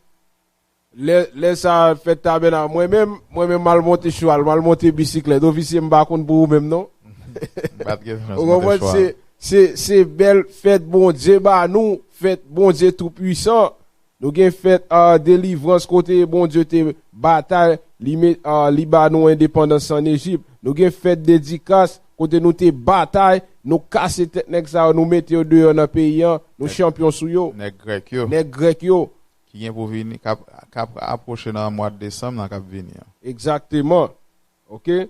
Lè, lè sa a, fèt Tabènak, mwen menm, mwen menm, m al monte chwal, m al monte bisiklèt. Ofisye, m pa konn pou ou menm, non. M pa t gen chans monte chwal. Ou konprann? Se, se, se bèl fèt Bondye ba nou, fèt Bondye Toupisan. Nou gen fèt, ah, delivrans kote Bondye te batay, li met, ah, li ba nou endepandans ann Ejip. Nou gen fèt dedikas kote nou te batay, nou kase tèt nèg sa yo, nou mete yo deyò nan peyi an, nou chanpyon sou yo. Nèg grèk yo. Nèg grèk yo. Ki gen pou vini, k ap, k ap apwoche nan mwa desanm nan k ap vini an. Egzakteman. Oke?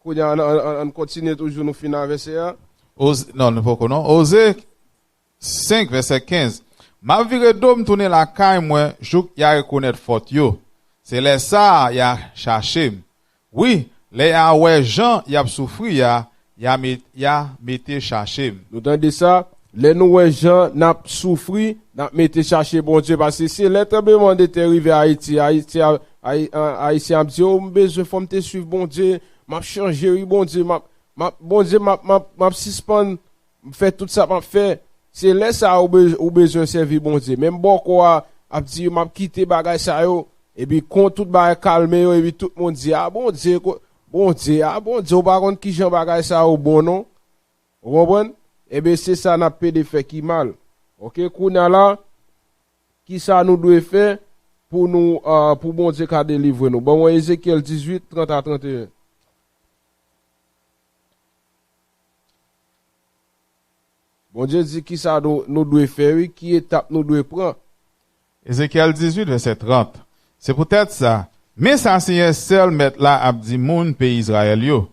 Kounye a, ann, ann, ann, ann kontinye toujou, nou fin avè se a. Oze, non, nou poko non. Oze senk, vèsè kenz. M ap vire do m tounen lakay mwen jouk y a rekonèt fòt yo. Se lè sa a y a chache m. Wi, lè y a wè jan y ap soufri a, y a met, y a mete chache m. Nou tande sa? Lè nou wè jan n ap soufri, n ap mete chache Bondye. Paske se lè tranblemanntè rive Ayiti, Ayiti a, Ayi-, a-, Ayisyen ap di, "O, m bezwen, fò m te swiv Bondye. M ap chanje, wi, Bondye. M ap, m ap, Bondye, m ap, m ap, m ap sispann fè tout sa m ap fè." Se lè sa a ou bez-, ou bezwen sèvi Bondye. Menm bòkò a ap di, "M ap kite bagay sa yo." Epi kon tout bagay kalme yo, epi tout moun di, "A Bondye, ko-, Bondye, a Bondye, ou pa konn kijan bagay sa yo bon non." Ou konprann? Ebyen, se sa n ap pede fè ki mal. Oke, kounye a la, ki sa nou dwe fè pou nou, ah, pou Bondye ka delivre nou? Ban mwen Ezekyèl dizuit, trant a trant e yen. Bondye di ki sa nou, nou dwe fè, wi, ki etap nou dwe pran. Ezekyèl dizuit, vèsè trant. Se poutèt sa, men sa Senyè sèl Mèt la ap di moun peyi Izrayèl yo,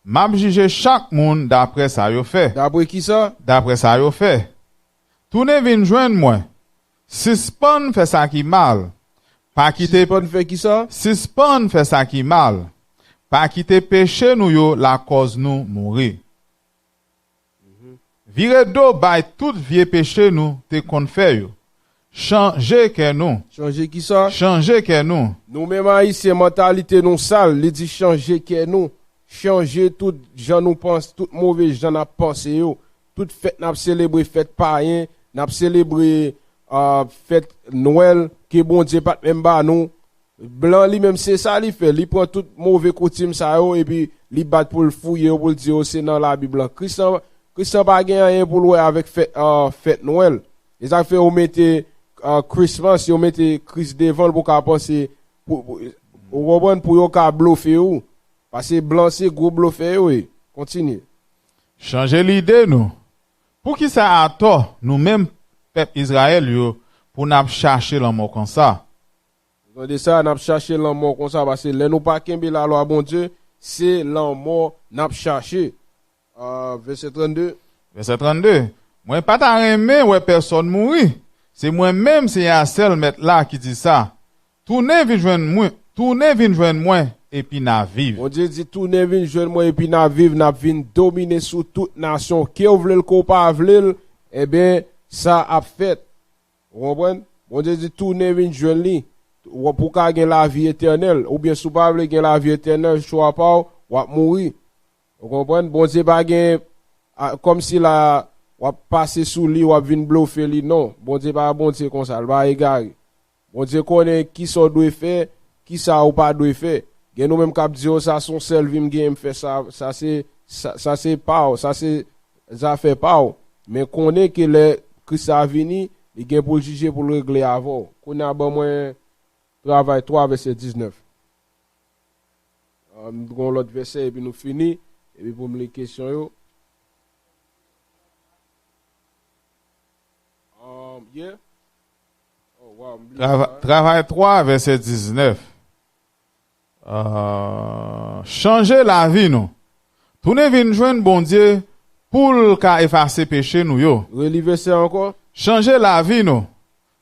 "M ap jije chak moun daprè sa yo fè." Daprè ki sa? Daprè sa yo fè. Tounen vin jwenn mwen. Sispann fè sa ki mal. Pa kite Sispann fè ki sa? Sispann fè sa ki mal. Pa kite peche nou yo lakòz nou mouri. Vire do bay tout vye peche nou te konn fè yo. Chanje kè nou. Chanje ki sa? Chanje kè nou. Nou menm Ayisyen, mantalite nou sal, li di chanje kè nou. Chanje tout jan nou panse, tout move jan n ap panse yo. Tout fèt n ap selebre, fèt payen, n ap selebre, ah, fèt Nwèl ke Bondye pa t menm ba nou. Blan li menm se sa li fè, li pran tout move koutim sa yo epi li bat pou l fouye yo pou l di yo se nan Labib lan. Kris lan, Kris lan pa gen anyen pou l wè avèk fèt, ah, fèt Nwèl. E sa k fè yo mete, ah, Christmas, yo mete Kris devan l pou w ka panse, pou, pou, ou konprann, pou yo ka blofe ou. Paske blan se gwo blofè yo ye. Kontinye. Chanje lide nou. Poukisa atò nou menm pèp Izrayèl yo pou n ap chache lanmò konsa? Tande sa, n ap chache lanmò konsa, paske lè nou pa kenbe lalwa Bondye, se lanmò n ap chache. Ah, vèsè trannde. Vèsè trannde. Mwen pa ta renmen wè pèsòn mouri. Se mwen menm, Senyè a sèl Mèt la ki di sa. Tounen vin jwenn mwen, tounen vin jwenn mwen, epi n a viv. Bondye di, tounen vin jwenn mwen, epi n a viv, n ap vin domine sou tout nasyon. Ke w vle l, ke w pa vle l, ebyen, sa ap fèt. Ou konprann? Bondye di, tounen vin jwenn li. Ou, pou w ka gen lavi etènèl. Oubyen, si w pa vle gen lavi etènèl, chwa pa w, w ap mouri. Ou konprann? Bondye pa gen, a, kòmsi la, w ap pase sou li, w ap vin blofe li, non. Bondye pa Bondye konsa, l pa egare. Bondye konnen kisa w dwe fè, kisa ou pa dwe fè. Gen nou menm k ap di, "O, sa se yon sèl vi m genyen, m fè sa, sa se, sa, sa se pa w, sa se zafè pa w." Men konnen ke lè Kris la vini, li gen pou l jije, pou l regle avè w. Kounye a, ban mwen Travay twa, vèsè diznèf. Ah, m gen yon lòt vèsè, epi nou fini, epi pou m li kesyon yo. Um, yeah. Oh, wow, m bliye Trava-, sa. Travay twa, vèsè diznèf. Ah, chanje lavi nou. Tounen vin jwenn Bondye pou l ka efase peche nou yo. Reli vèsè ankò. Chanje lavi nou.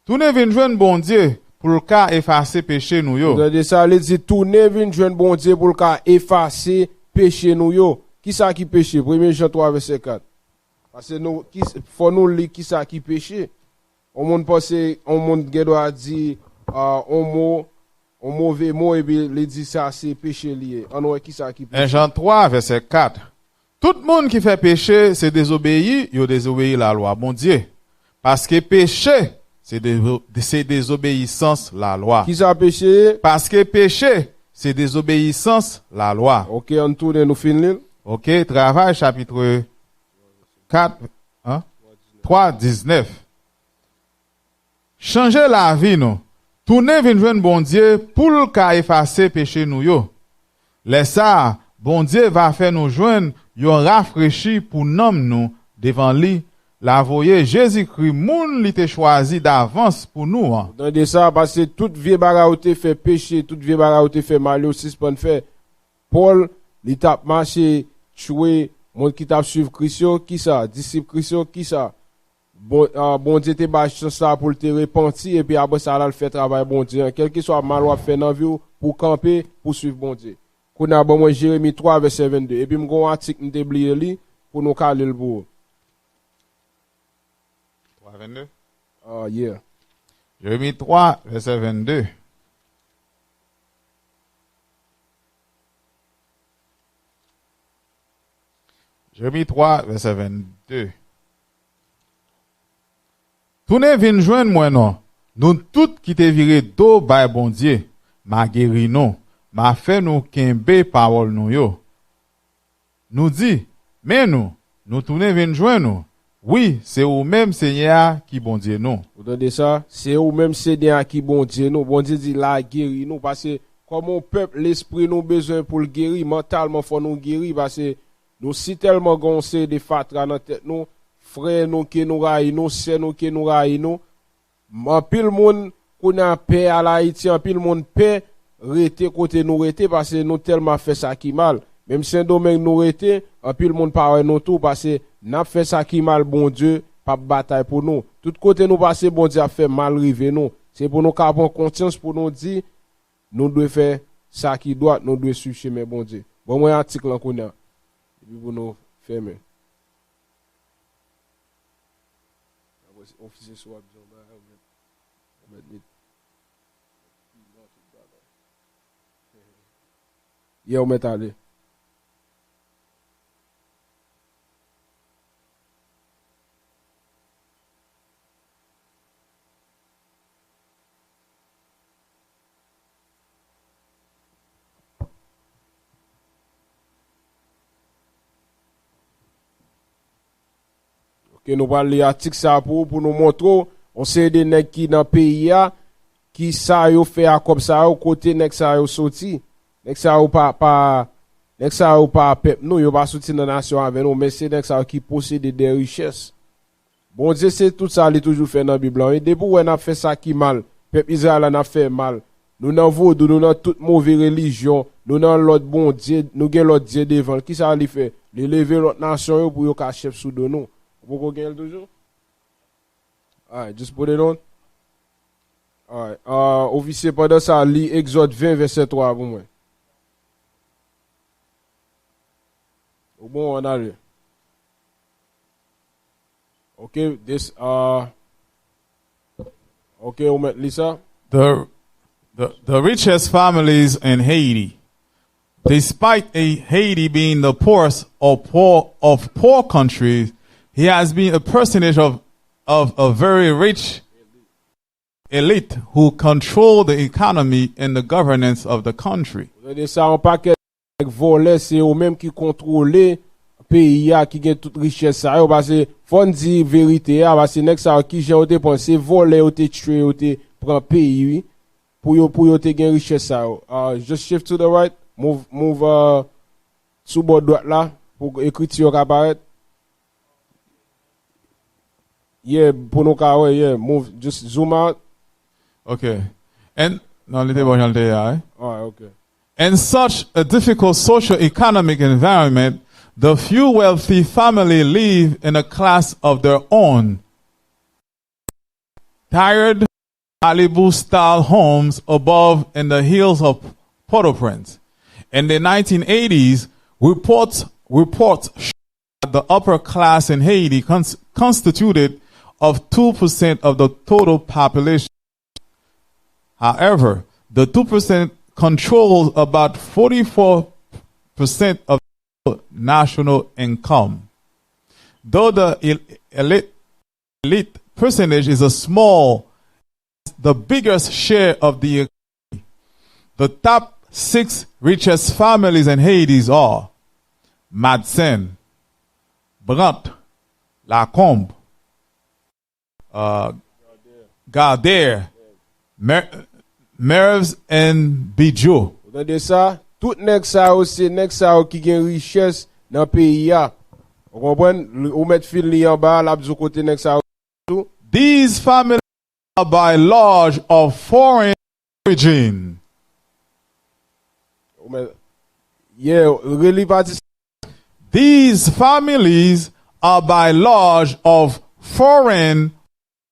Tounen vin jwenn Bondye pou l ka efase peche nou yo. Ou tande sa, li di, tounen vin jwenn Bondye pou l ka efase peche nou yo. Kisa ki peche? Premye Jan twa, vèsè kat. Paske nou, ki, fò nou li kisa ki peche. On moun panse, on moun gen dwa di, ah, on mo, on move mo, epi li di sa se peche li ye. Ann wè kisa ki peche. En Jan twa, vèsè kat. Tout moun ki fè peche, se dezobeyi, yo dezobeyi lalwa Bondye. Paske peche, se de-, se dezobeyisans lalwa. Kisa peche ye? Paske peche, se dezobeyisans lalwa. Ok, ann tounen, nou fin li l. Ok, Travay, chapit kat, en? Twa diznèf. Chanje lavi nou. Tounen vin jwenn Bondye pou l ka efase peche nou yo. Lè sa a, Bondye va fè nou jwenn yon rafrechi pou nanm nou devan li, l a voye Jezikri, moun li te chwazi davans pou nou an. Ou tande sa, paske tout vye bagay ou te fè peche, tout vye bagay ou te fè mal yo sispann fè. Pòl, li t ap mache tchwe moun ki t ap swiv Kris yo, kisa? Disip Kris yo, kisa? Bon, ah, Bondye te ba l chans la pou l te repanti, epi apre sa, l al fè travay Bondye an. Kèlkeswa mal w ap fè nan vi w, pou w kanpe, pou w swiv Bondye. Kounye a, ban mwen Jeremi twa, vèsè vennde. Epi m gen yon atik m te bliye li, pou nou ka li l pou ou. Twa vennde? Ah, yeah. Jeremi twa, vèsè vennde. Jeremi twa, vèsè vennde. Tounen vin jwenn mwen non, nou tout ki te vire do bay Bondye, m a geri nou, m a fè nou kenbe pawòl nou yo. Nou di, men nou, nou tounen vin jwenn ou. Wi, se ou menm Senyè a ki Bondye nou. Ou tande sa? Se ou menm Senyè a ki Bondye nou. Bondye di l a geri nou, paske kòm yon pèp, lespri nou bezwen pou l geri, mantalman fò nou geri, paske nou si tèlman gen yon seri de fatra nan tèt nou, frè nou ke nou rayi nou, sè nou ke nou rayi nou, anpil moun, kounye a pè al Ayiti, anpil moun pè rete kote nou rete, paske nou tèlman ap fè sa ki mal. Menm Sendomeng nou rete, anpil moun pa wè nou tou, paske n ap fè sa ki mal, Bondye p ap batay pou nou. Tout kote nou pase, Bondye ap fè mal rive nou. Se pou nou ka pran konsyans, pou nou di, nou dwe fè sa ki dwat, nou dwe swiv chemen Bondye. Ban mwen atik lan kounye a, epi pou nou fèmen. Apre, se ofisye si w ap di yon bagay, ou mèt, ou mèt met piman, tout bagay. Yeah, ou mèt ale. Ok, nou pral li atik sa pou, pou nou montre w, yon seri de nèg ki nan peyi a, ki sa yo fè a kòb sa yo, kote nèg sa yo soti. Nèg sa yo pa, pa, nèg sa yo pa pèp nou, yo pa soti nan nasyon avè nou, men se nèg sa yo ki posede de richès. Bondye se tout sa li toujou fè nan Bib la, wi. Depi w wè n ap fè sa ki mal, pèp Izrayèl la n ap fè mal. Nou nan vodou, nou nan tout move relijyon, nou nan lòt bondye, nou gen lòt dye devan l. Kisa li fè? Li leve lòt nasyon yo pou yo ka chèf sou do nou. Ou poko gen l toujou? Alright, just put it on. Alright. Uh, ofisye, pandan sa, li Egzòd ven, vèsè twa pou mwen. Ou bon, ann ale. Ok, this, uh, ok, ou mèt li sa? The, the, the richest families in Haiti. Despite a Haiti being the poorest of poor, of poor countries, he has been a percentage of, of a very rich elite who control the economy and the governance of the country. Ou tande sa, yon pakèt nèg vòlè, se yo menm ki kontwole peyi a, ki gen tout richès sa yo, paske fò n di verite a, paske nèg sa yo, kijan yo te pran, se vòlè yo te tchwe, yo te pran peyi, wi, pou yo, pou yo te gen richès sa yo. Uh, just shift to the right, move, move, uh, sou bò dwat la, pou ekriti yo ka parèt. Yeah, pou nou ka wè, yeah, move, just zoom out. Okay. And, non, li te bon jan l te ye a, wi. Alright, okay. In such a difficult socio-economic environment, the few wealthy family live in a class of their own. Tired Malibu style homes above in the hills of Port-au-Prince. In the nineteen eighties, reports, reports show that the upper class in Haiti cons- constituted of two percent of the total population. However, the two percent controls about forty-four percent of national income. Though the el- elite, elite percentage is a small, the biggest share of the economy. The top six richest families in Haiti are Madsen, Brandt, Lacombe, uh, Gardère, Mer- Mervs and Bidjo. Ou tande sa? Tout nèg sa yo, se nèg sa yo ki gen richès nan peyi a. Ou konprann? Ou mèt fin li anba a, l ap di w kote nèg sa yo tou. These families are by large of foreign origin. Ou mèt, yeah, reli pati sa. These families are by large of foreign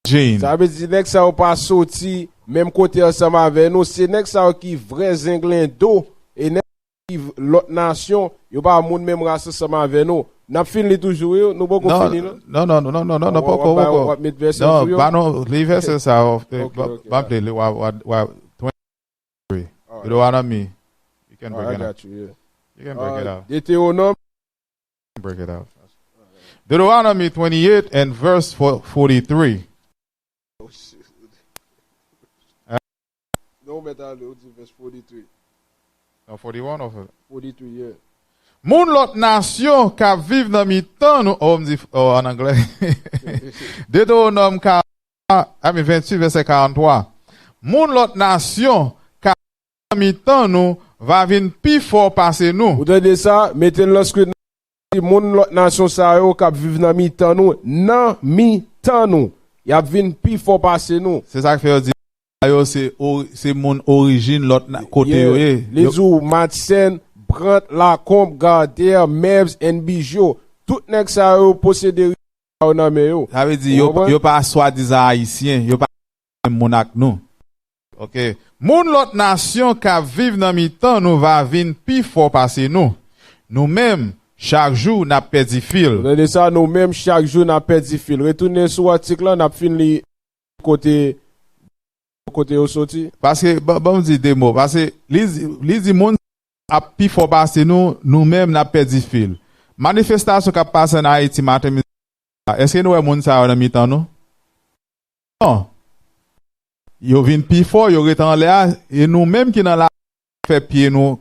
origin. Sa vle di nèg sa yo pa soti menm kote ansanm avè nou, se nèg sa yo ki vrè zenglendo e nèg ki v- lòt nasyon, yo pa moun menm ras ansanm avè nou. N ap fin li toujou wi, nou poko fini non. Non, non, non, non, non, non, non, poko, poko. W ap met vèsè sou yo. Non, ba non, li vèsè sa, w ap li, w ap twenty-three. Deuteronomy. You can break it out. You can break it out. Detewonòm. Break it out. Deuteronomy twenty-eight and verse forty-three. Non, ou mèt ale, ou di vès forty-three. Non, forty-one ou forty? Forty-three, yeah. Moun lòt nasyon k ap viv nan mitan nou, oh, m di, oh, an anglè. Detewonòm karant, I mean, venntuit, vèsè karant-twa. Moun lòt nasyon k ap nan mitan nou va vin pi fò pase nou. Ou tande sa? Mete l nan screen nan. Li di, moun lòt nasyon sa yo k ap viv nan mitan nou, nan mitan nou, y ap vin pi fò pase nou. Se sa k fè yo di sa yo se, o- se moun orijin lòt na- kote yo ye. Li di w Madsen, Brandt, Lacombe, Gardère, Mevs and Bigeaud. Tout nèg sa yo posede richès sa yo nan men yo. Sa vle di yo, yo pa swadizan ayisyen, yo pa menm moun ak nou. Ok. Moun lòt nasyon k ap viv nan mitan nou va vin pi fò pase nou. Nou menm, chak jou, n ap pèdi fil. Tande sa, nou menm, chak jou, n ap pèdi fil. Retounen sou atik la, n ap fin li kote, kote yo soti. Paske, ban, ban m di de mo. Paske, li, li di moun ap pi fò pase nou, nou menm n ap pèdi fil. Manifestasyon k ap pase ann Ayiti maten midi a, èske nou wè moun sa yo nan mitan nou? Non. Yo vin pi fò, yo ret anlè a, e nou menm ki nan lari fè pye nou,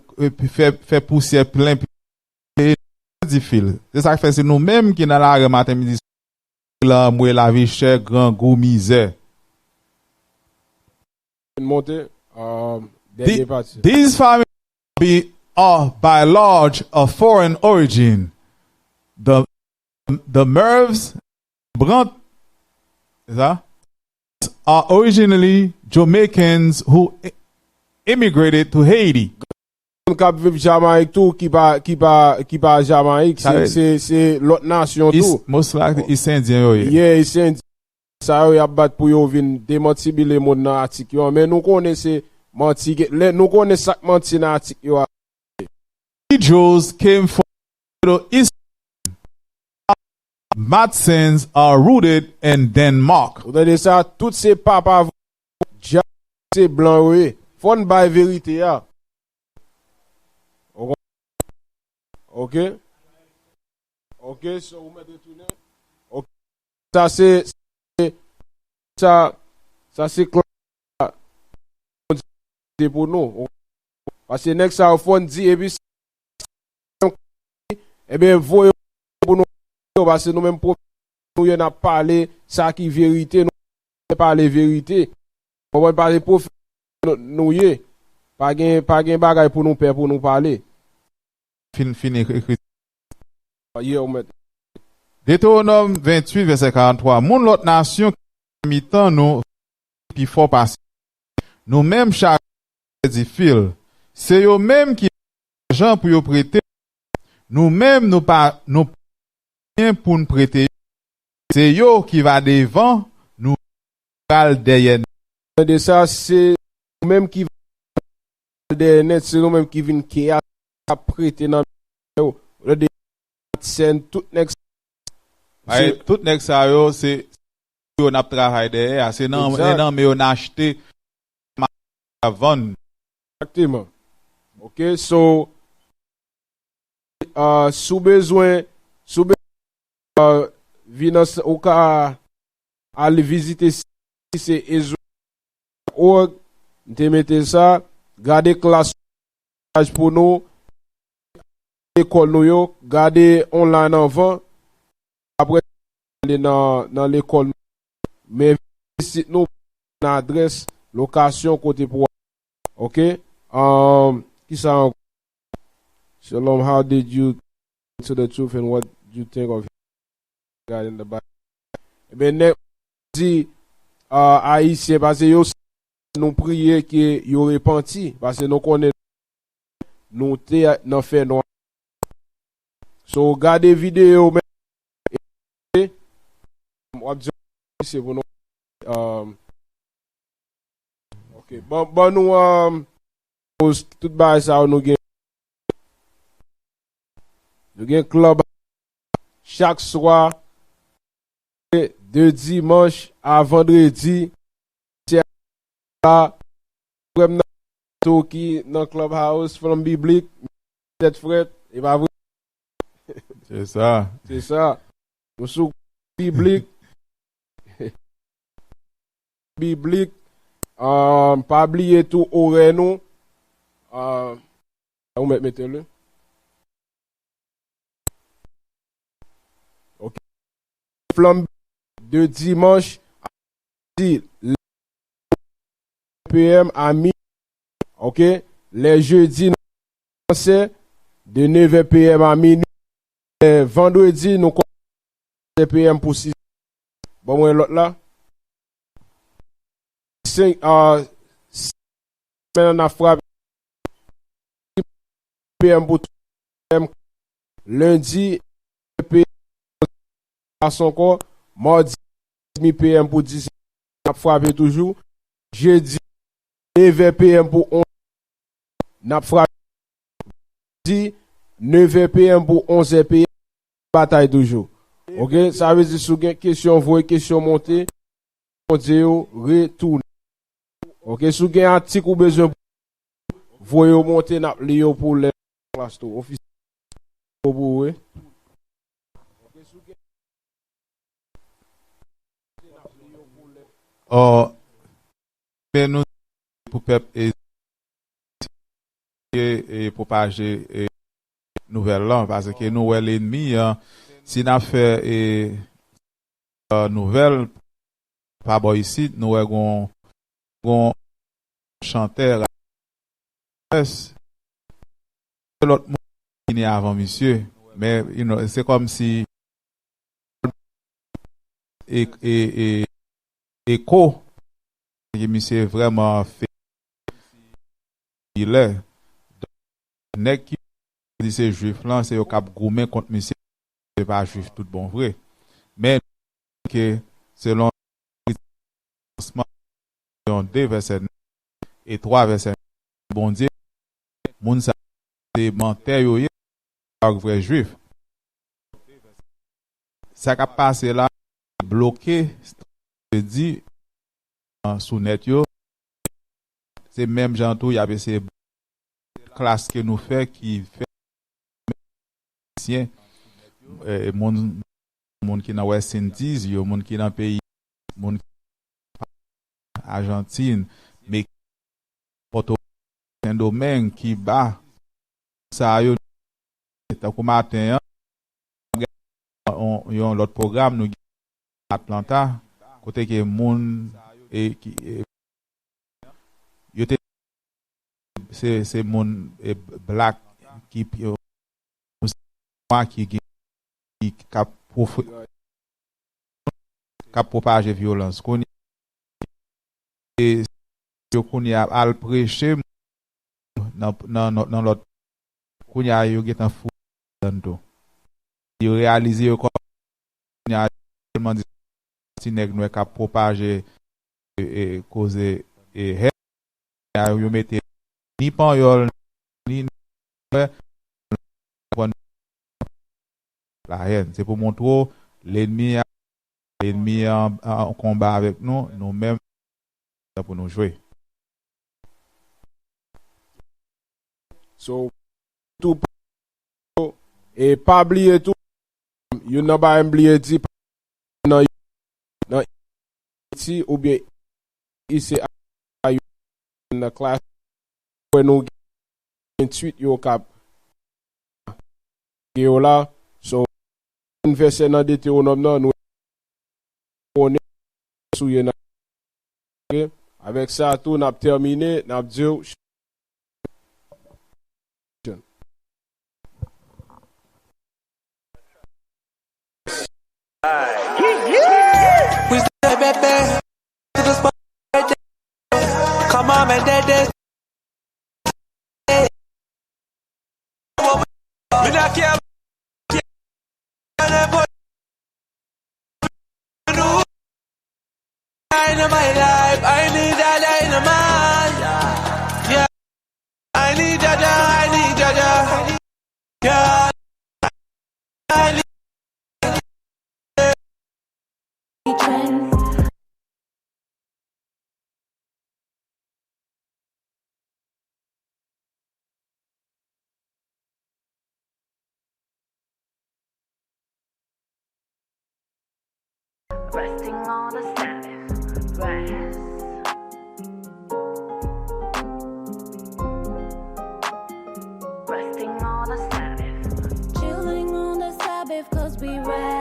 fè, fè pousyè plen pye, pèdi fil. Se sa k fè se nou menm ki nan lari maten midi swa, lanmwe, lavi chè, grangou, mizè. Monte, um, dènye pati. These families be, are by large of foreign origin. The, the Mervs, Brandt, is that? Are originally Jamaicans who i- immigrated to Haiti. moun k ap viv Jamayik tou ki pa, ki pa, ki pa Jamayik. Se, se, se lòt nasyon tou. Most likely, East Indien yo ye. Yeah, East Indien. Sa yo y ap bat pou yo vin demantibile moun nan atik yo. Men nou konnen se manti. Lè nou konnen sa k manti nan atik yo a. Negroes came from Middle East. Matsons are rooted in Denmark. Ou tande sa? Tout se papa djab se blan yo ye. Fò n bay verite a. Ok. Ok. Ok, so ou mèt retounen. Ok. Sa se, se, sa, sa se kla-, pou nou. Paske nèg sa yo fò n di, epi, ebyen, voye pou nou, paske nou menm pwofesè nou ye, n ap pale sa ki verite, nou pale verite. Konprann, paske pwofesè nou, nou ye. Pa gen, pa gen bagay pou nou pè pou nou pale. Fin, fin ekri. Ye, ou mèt. Detewonòm venntuit, vèsè karanntwa. Moun lòt nasyon ki nan mitan nou pi fò pase. Nou menm chak pèdi fil. Se yo menm ki lajan pou yo prete. Nou menm nou pa, nou pa gen pou n prete yo. Se yo ki va devan nou pral dèyè n. Tande sa, se nou menm ki pral dèyè nèt, se nou menm ki vin ke a, k ap prete nan men yo. Tande, sèn, tout nèg sa. Ay, tout nèg sa yo, se yo n ap travay dèyè a. Se nan, se nan men yo n achte, ap vann. Egzakteman. Ok, so, ah, si w bezwen, si w bezwen, ah, vin ansanm, ou ka al vizite site ezra dot org, m te mete sa, gade klas pou nou, lekòl nou yo, gade online anvan, apre ale nan, nan lekòl nou, men vizit nou nan adrès, lokasyon, kote pou, ok? Um, kisa ankò? Shalom, how did you to the truth and what you think of God in the Bible? Ebyen, nèg di, ah, Ayisyen, paske yo, nou priye ke yo repanti, paske nou konnen nou te nan fènwa. So, gade videyo, men, w ap di, se pou nou, um, ok, ban, ban nou, um, tout bagay sa yo nou gen. Nou gen club chak swa, de dimanch a vandredi, se la, frè m nan to ki nan Clubhouse, Flanm Biblik, tèt frèt, e pa vre? Se sa. Se sa. Nou sou Biblik. Biblik. Ah, pa bliye tou orè nou. Ah, ou mèt mete l wi. Ok. Flanm de dimanch a midi, P M à minuit. Ok. Les jeudis, nou kòmanse de neuf heures P M à minuit. Les vendredis, nou kòmanse P M pou sis. Bon, mwen lòt la. Senk, ah, sèmen nan n ap frape P M pou P M. Lendi, P M ankò. Madi, mi P M pou dis, n ap frape toujou. Jedi, neve P M pou onz, n ap frape. Di, neve P M pou onz P M, batay toujou. Ok, sa vle di si w gen kesyon, voye kesyon monte. Bondye yo retounen. Ok, si w gen atik ou bezwen voye yo monte, n ap li yo pou lè klas tou. Ofisye pou ou, wi. Ò, men nou pou pèp e, e, e pwopaje, e, nouvèl lan, paske nou wè lènmi an, si n ap fè, e, e, nouvèl pa bò isit, nou wè gon, gon chantè, rapè, se lòt moun ki vini avan misye, men, you know, se kòmsi e, e, e, eko, ke misye vrèman fè ilè. nèg ki di se jwif lan, se yo k ap goumen kont misye, se pa jwif tout bon vre. Men ke selon kòmansman Efezyen de vèsè nèf e twa vèsè nèf, Bondye, moun sa se mantè yo ye, pa vrè jwif. Sa k ap pase la, bloke, se di, sou nèt yo, se menm jan tou, y ap eseye klas ke nou fè ki fè ayisyen, eh, moun, moun ki nan West Indies yo, moun ki nan peyi, moun ki Ajantin, Meksik, Pòto, Sendomeng, Kiba, sa yo, tankou maten an, yon, yon lòt pwogram nou gen Atlanta, kote ke moun, e, ki, e, yo te, se, se moun, e, black ki, yo, nwa ki gen, ki, k ap pwofe-, k ap pwopaje vyolans. Kounye a, yo kounye a al preche nan, nan, nan, nan lòt, kounye a yo gentan fou ladan tou. Yo reyalize yo kòm kounye a yo tèlman di ti nèg nwè k ap pwopaje, e, e, koze, e, hèn. Yo mete ni panyòl, ni nwè, konprann la hèn. Se pou montre w lènmi a, lènmi an, an konba avèk nou, nou menm, sa pou nou jwe. So, tou, e pa bliye tou, youn nan bagay m bliye di, nan, nan Ayiti oubyen isi a, nan klas, wè nou gen venntuit yo k ap gen yo la. So, vèsè nan Detewonòm nan, nou konnen sou ye nan. Ok? Avèk sa tou, n ap tèmine, n ap di w, We say, baby, to the spot. Come on, man, that, that. Me not care. In my life, I need that, I need that, I need that. Yeah. I need Resting on the Sabbath. Rest. Resting on the Sabbath. Chilling on the Sabbath 'cause we rest.